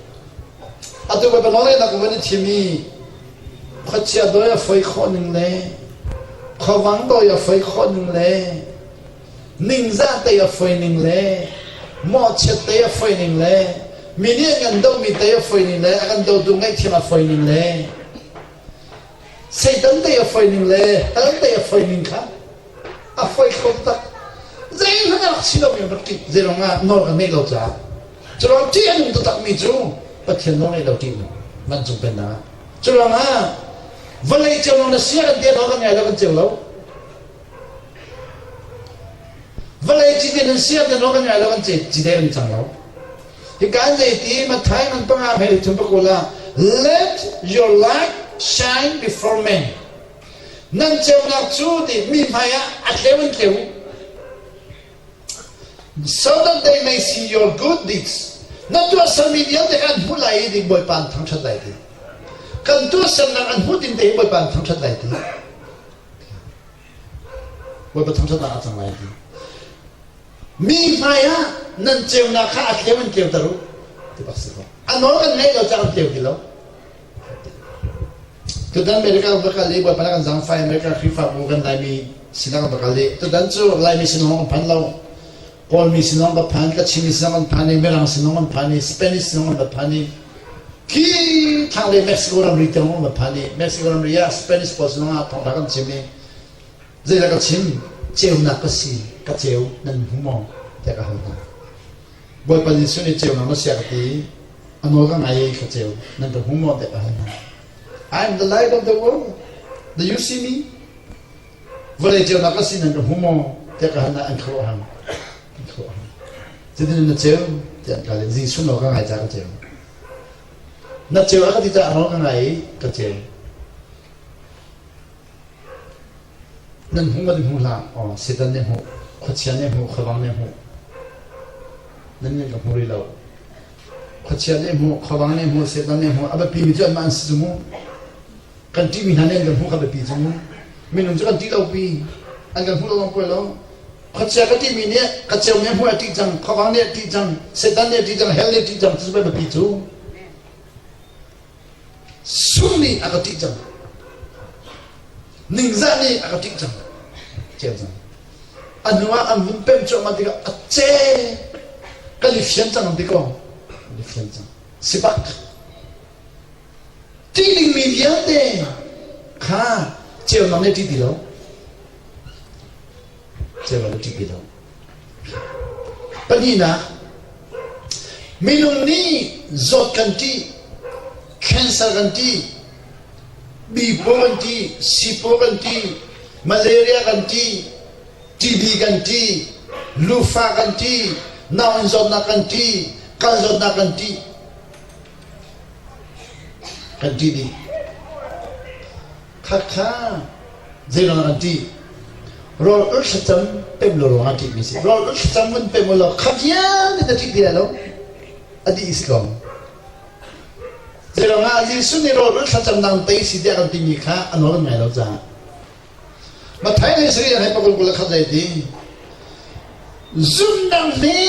Atu Bawipa nawl ngeihnak ka van i thim i khuachia dawi a foi khawh ning le khuavang dawi a foi khawh ning le ningzah tei a foi ning le mawhchiat tei a foi ning le mi nih an kan dohmi tei a foi ning le a kan dotu ngaihthiam a foi ning le Satan tei a foi ning le hell tei a foi ning kha a foi kho tak zeihmanh a rak si lomi rak ṭih zeiruang ah nawl kan ngeih lo caah curuang ṭih a nung taktakmi cu Pathian nawl ngeih lo ṭih nung vancung pennak ah curuang ah vawlei ceu na sia kan ti nawl kan ngai lo kan ceu lo Vawlei cite nan siam nan kan ngai lo kan cite kan cang lo. Hi kan zei ti Matthai man panga hmei thum pakul ah let your light shine before men. Nan ceunak cu ti mi hmai ah a tleu in tleu. So that they may see your good deeds. Na tuahsermi vialte kha an hmuh lai i ding Bawipa an thangṭhat lai ti. Kan tuahsernak an hmuh ding te hi Bawipa an thangṭhat lai ti. Bawipa thangṭhatnak a cang lai ti. Mi hmai ah nan ceunak kha a tleu in tleuter u ti bak si ko. A nawl kan ngaih lo caah kan tleu ti lo. Tutan America va kal i Bawipa kan zaangfai America Khrihfabu kan Laimi sinah kan va kal i tutan cu Laimi sin hong kan phan lo. Kawlmi sin hong ka phan, Kachinmi sin hong kan phan i Mirang sin hong kan phan i Spanish sin hong kan va phan i khi thlanglei Mexico ramri tiang hong va phan i Mexico ramri ah Spanish pawl sin hong ah thawngṭha kan chim i zeidah ka chim ceunak ka si ka ceu nan hmu maw tiah ka hal hna Bawipa Jesuh nih ceunak na sia ka ti a nawl ka ngai i ka ceu nan ka hmu maw tiah ka hal hna I am the light of the world do you see me vawlei ceunak ka si nan ka hmu maw tiah ka hal hna an khuaruah hang an khuaruah hang cutin na ceu tiah an ka leh Jesuh nawl ka ngai ca ka ceu na ceu a ka ti caah nawl ka ngai i ka ceu Nan hmu maw hmu hlah? Aw, Satan nih hmuh, khuachia nih hmuh, khuavang nih hmuh. Nan nih ka hmu rih lo. Khuachia nih hmuh, khuavang nih hmuh, Satan nih hmuh. A biapi mi cu anmah an si cu mu. Kan ṭihmi hna nih an kan hmuh kha biapi cu mu. Minung cu kan ṭih lo pi. An kan hmuh lo zong poi lo. Khuachia ka ṭihmi nih ka ceu nih hmuh a ṭih cang, khuavang nih a ṭih cang, Satan nih a ṭih cang, hell nih a ṭih cang, cu cu biapi cu. Sung nih a ka ṭih cang. Ningzah nih a ka ṭih cang. Ceu cang. A hnu ah an vun pem cuahmah tikah a ce kan i fian cang an ti ko. Kan i fian cang. Sibak. Ṭih dingmi vialte kha ceunak nih ṭih ti lo. Zeiruang na ṭih ti lo? Pahnihnak, minung nih zawt kan ṭih, cancer kan ṭih, bipaw kan ṭih, sipaw kan ṭih, malaria kan ṭih, TB kan ṭih, lufa kan ṭih, nauinn zawtnak kan ṭih, kal zawtnak kan ṭih. Kan ṭih dih. Khakha zeiruang kan ṭih? Rawl ul thlacam pem lo ruangah ṭihmi si. Rawl ul thlacam vun pem u law kha vialte na ṭih ti lai lo. A dih si ko. Zeiruangah Jesuh nih rawl ul thlacam dang tei si tiah kan timi kha a nawl an ngai lo caah. Mathai nih sari hai pakul kul khat zei ti. Zumdang hme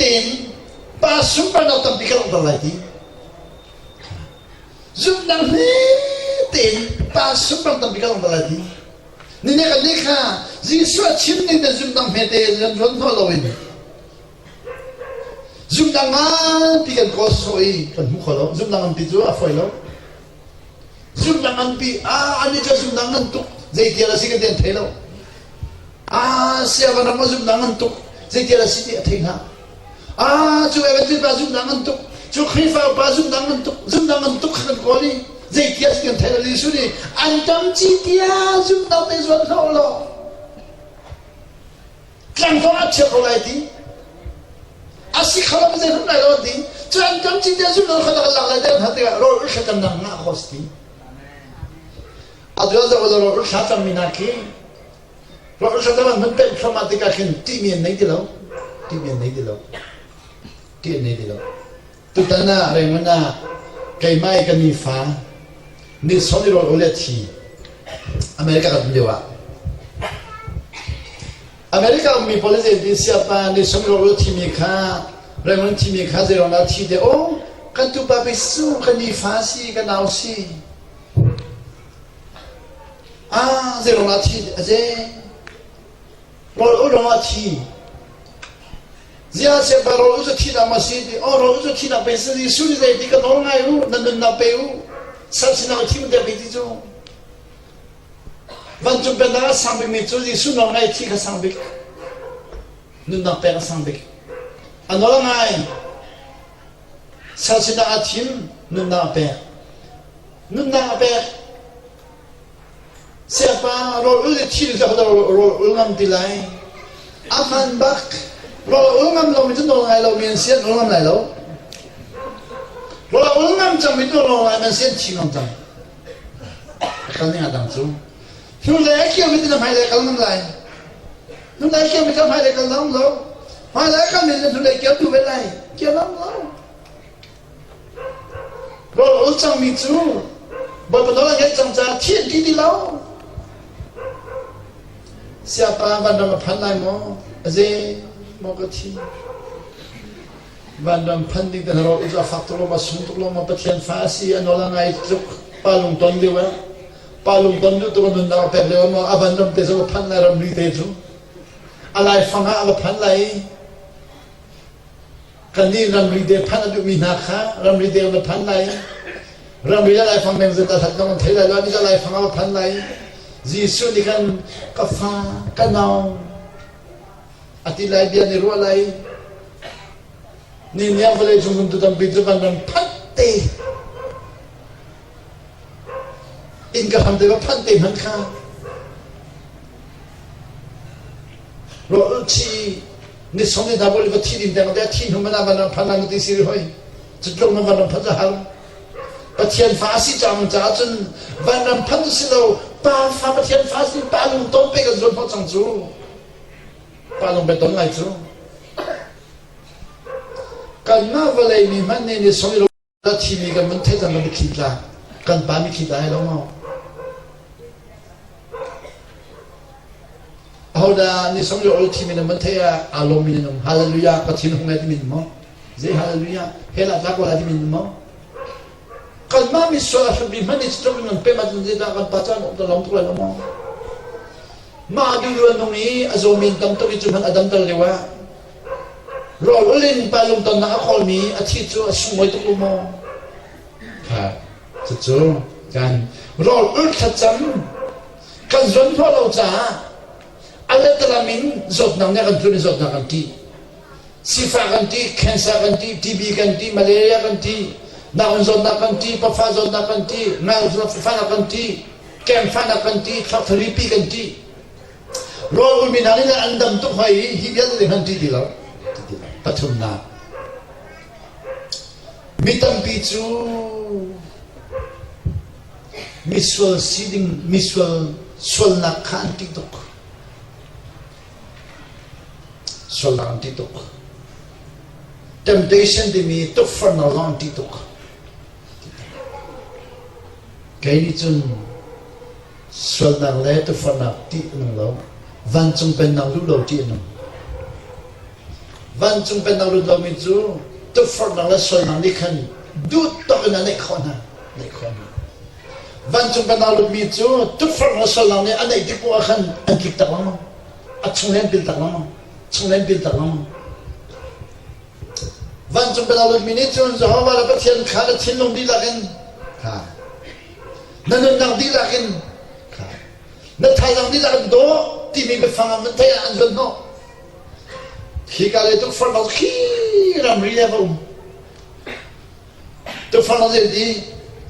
tein pa sunparnak tampi ka langhter lai ti. Zumdang hme tein pa sunparnak tampi ka langhter lai ti. Ni ne kan nih kha Jesuh a chim ning te zumdang hme te kan ruan hnawh loin zumdang nganpi kan kawl sawh i kan hmu kho lo. Zumdang nganpi cu a fawi lo. Zumdang nganpi ah ani cu zumdang ngan tuk zeitial a si kan ti an thei lo. Ah siavan ram ah zumdang ngan tuk zeitial a si ti a thei hna. Ah cu evangelist pa zumdang ngan tuk cu Khrihfa upa zumdang ngan tuk zumdang ngan tuk kha kan kawl i zeitial si kan thei lo Jesuh nih an tam ci tia zumdang te zuan hlah law tlangval a chia ko lai ti a si kho lo zei hrim lai lo ti cu an kam ci te zum lo kha lak lai te hna tikah rawl ul thlacam nak ngah kho si a dual zo rawl ul thlacam mi hna khi rawl ul thlacam an hun pek thluahmah tikah khin ṭihmi an nei ti lo ṭihmi an nei ti lo ṭih an nei ti lo Tutan ah Rangoon ah keimah i ka nifa nih sawm i rawl ul le thi America kan um lio ah America ummi pawl nih zeitin siapa nih sawm i rawl ul thimi kha Rangoon thimi kha zeiruang dah thi te oh kan tupa pe su ka nifa si ka nau si ah zeiruang dah thi aze rawl ul ruangah thi Ziah siapa rawl cu thihnak ma si ti oh rawl cu thihnak pe si Jesuh nih zei ti ka nawl ngai u nan nunnak pe u sal sinah thi u pe ti cu vancung pennak a sang bikmi cu Jesuh nawl ngai thi kha sang bik nunnak pek a sang bik a nawl ngai sal sinah a thim nunnak a pek nunnak a pek Siapa rawl ul i thil cu rawl ul ngam ti lai. A hman bak. Rawl ul ngam lomi cu nawl ngai lomi an si an ul ngam lai lo. Rawl ul ngam cangmi cu nawl ngai an si an thi ngam cang. A kal ning a dang cu. Hnulei a kirmi cu na hmailei kal ngam lai. Hnulei kirmi cu hmailei kal ngam lo. Hmailei a kalmi cu hnulei kir tu ve lai. Kir ngam lo. Rawl ul cangmi cu Bawipa nawl a ngaih cang caah thi an ti ti lo. Siapa vanram a phan lai maw? A ze maw ka thi? Vanram phan ding te rawl ul a fak tuk lo ma sung tuk lo ma Pathian fa a si a nawl a ngai tluk pa lungton lio ah pa lungton duh tuk a nunnak a pek lio ma a vanram te cu a phan lai ramri te cu a laifang ah a va phan lai Kannih ramri te phanh a duhmi hna kha ramri te na phan lai. Ramri le laifang meng zet a hlat zong an thei lai lo, ni laifang ah phan lai. Jesuh nih khan ka fa, ka nau a ti lai bia nih ruah lai. Ni niang vawlei cung zumtu tampi cu van ram phanh te inn ka hram te va phanh te hmanh kha ruah chi ni song ni hna va thi din deng te thi hnu mana van phan na ti si hoi cutluk na van phan har Pathian fa si cang ca cun vanram phan si lo pa fa Pathian fa si pa lung ton pe kan zuan pho cang cu pa lung be ton lai cu kanmah vawlei mi hmanh nih ni song a thimi kan mun theih cang kan mitthli tla kan pa mitthli tla ai lo maw ahodah ni song ol thimi na mun theih ah aa lawmmi nan um hallelujah pathian hung lai timi maw zei hallelujah hell ah tla ko lai timi maw kanmah mi sual a hrampi hmanh nih cutluk in kan pem ahcun zeidah kan pa caan um lawm tuk lai lo maw mah duh duh nung i a zawmi tam tuk i cu hmanh a damter lio ah Rawl ul in pa lungtonnak a khawlmi a thi cu a sunglawi tuk lu maw? Kha cucu kan rawl ul thlacam kan zuan hnawh lo caah a. A letalam in zawtnak nih a kan tlun i zawtnak kan ṭih. Sifah kan ṭih, cancer kan ṭih, TB kan ṭih, malaria kan ṭih, naun zawtnak kan ṭih, pafa zawtnak kan ṭih, ngal fahnak kan ṭih, keng fahnak kan ṭih, thluak kan ṭih. Rawl ulmi hna nih an dam tuk hoi i hi vialte hman ṭih ti lo. Pathumnak. Mi tampi cu misual si ding misual sualnak kha an ṭih tuk. Sualnak an ṭih tuk. Temptation timi tukforhnak zong an ṭih tuk. Kei nih cun sualnak le tukforhnak ṭih a nung lo. Vancung pennak luh lo ṭih a nung. Vancung pennak lut lomi cu tukforhnak le sualnak nih khan duh tawk in a neih khawh hna. Neih khawh hna. Vancung pennak lutmi cu tukforhnak le sualnak nih a neih tik poah khan an tlik tak lengmang. A chung le an pil tak lengmang. Chung le an pil tak lengmang. Vancung pennak lutmi nih cun Jehovah le Pathian kha na thinlung dihlak in kha na nunnak dihlak in kha na thazaang dihlak in daw timi biafang an theih ah an zuan hnawh. Hika le tukforhnak khi ramri le va um. Tukforhnak zei ti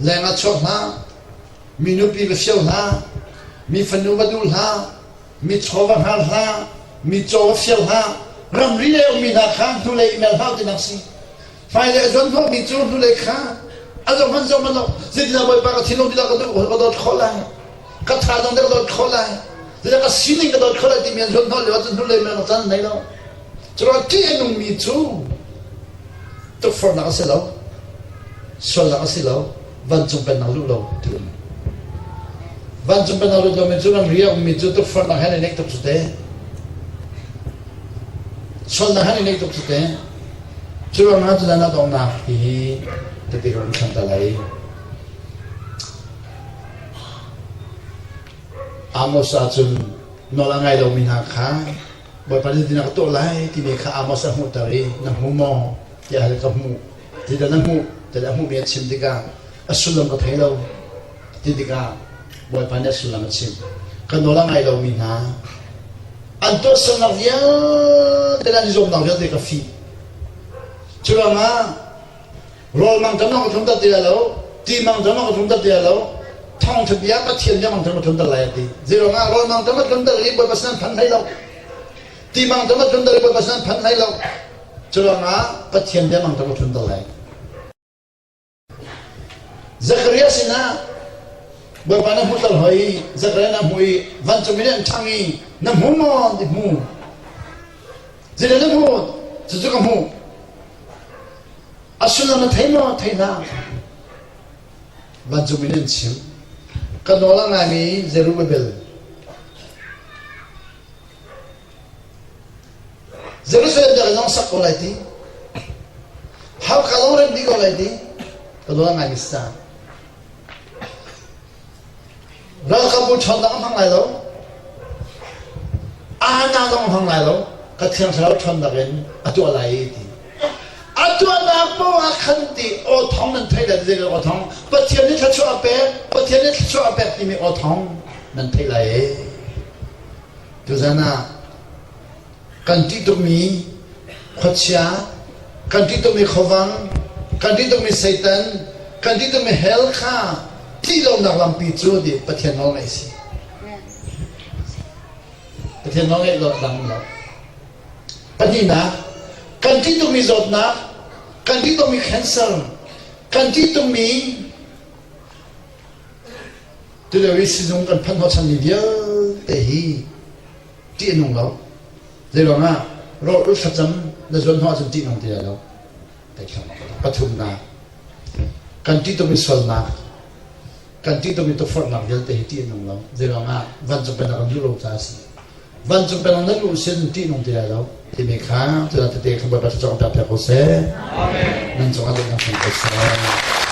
leng ah chuak hna, mi nupi va sio hna, mi fanu va duh hna, mi chaw va hngar hna, mi caw va fial hna, ramri le ummi hna kha hnulei i mel hau tinak si. Hmailei a zuan hnawhmi cu hnulei kha a zoh hmanh zoh hmanh lo. Zeitindah Bawipa ka thinlung dihlak ka duh ka dawt khawh lai? Ka thazaang ka dawt khawh lai? Zeitindah ka sining ka dawt khawh lai timi an zuan hnawh lio ahcun hnulei mel caan an nei lo. Curuang ṭih a nungmi cu tukforhnak a si lo, sualnak a si lo, vancung pennak luh lo ti um. Vancung pennak lut lomi cu ramri a ummi cu tukforhnak he an i neih tuk cu te. Sualnak he an i neih tuk cu te. Cu ruangah cu na donghnak hi tete ka run thlan ta lai. Amos ahcun nawl a ngai lomi hna kha Bawipa nih na ka tuah lai timi kha Amos a hmuhter i na hmu maw tiah hal ka hmuh. Tidah na hmuh tiah a hmuhmi a chim tikah a sullam ka thei lo ti tikah Bawipa nih a sullam a chim. Ka nawl a ngai lomi hna an tuahsernak vialte le an i zuamnak vialte ka fih. Cu ruangah rawl mangṭam zong ka tlunter ti lai lo, ti mangṭam zong ka tlunter ti lai lo, thawngṭha bia Pathian bia mangṭam ka tlunter lai a ti. Zei ruangah rawl mangṭam a tlunter i Bawipa sin an phan hlei lo. Ti mangṭam a tlunter i Bawipa sin an phan hlei lo. Cu ruangah Pathian bia mangṭam ka tlunter lai. Zakariah sinah Bawipa na hmuhter hoi Zakariah na hmu i vancung in an ṭhang i na hmu maw ti hmu zeidah na hmuh cucu ka hmuh a sullam na thei maw thei hlah vancung in an chim ka nawl a ngaimi Zerubbabel Jerusalem biakinn zong sak ko lai ti. Hauka zong rem dih ko lai ti. Ka nawl ngai mi sa. Ralkapbu ṭhawnnak a hmang lai lo. Ahna zong a hmang lai lo. Ka thiang thlarau ṭhawnnak in a tuah lai ti. A tuahnak paoh ah khan ti aw thong nan theih lai zei aw thong Pathian nih thluachuah a pek Pathian nih thluachuah a pek timi aw thong nan theih lai e. Tuzan ah kan ṭih tukmi khuachia, kan ṭih tukmi khuavang, kan ṭih tukmi Satan, kan ṭih tukmi hell kha ṭih lonak lampi cu ti Pathian nawl ngaih si. Pathian nawl ngaih lo dang lo. Pahnihnak, kan ṭih tukmi zawtnak, kan ṭih tukmi cancer, kan ṭih tukmi Tulio i sizung kan phanh hnawhchanmi vialte hi ṭih a nung lo. Zeiruangah rawl ulh thlacam na zuan hnawh ahcun ṭih nung ti lai lo. Pathumnak, kan ṭih tukmi sualnak, kan ṭih tukmi tukforhnak vialte hi ṭih a nung lo. Zeiruangah vancung pennak kan duh lo caah a si. Vancung pennak nan luh sin ṭih nung ti lai lo. Timi kha cudah tete kha Bawipa thluachuah kan pek piak ko seh. Nan cungah dawtnak hram ko seh.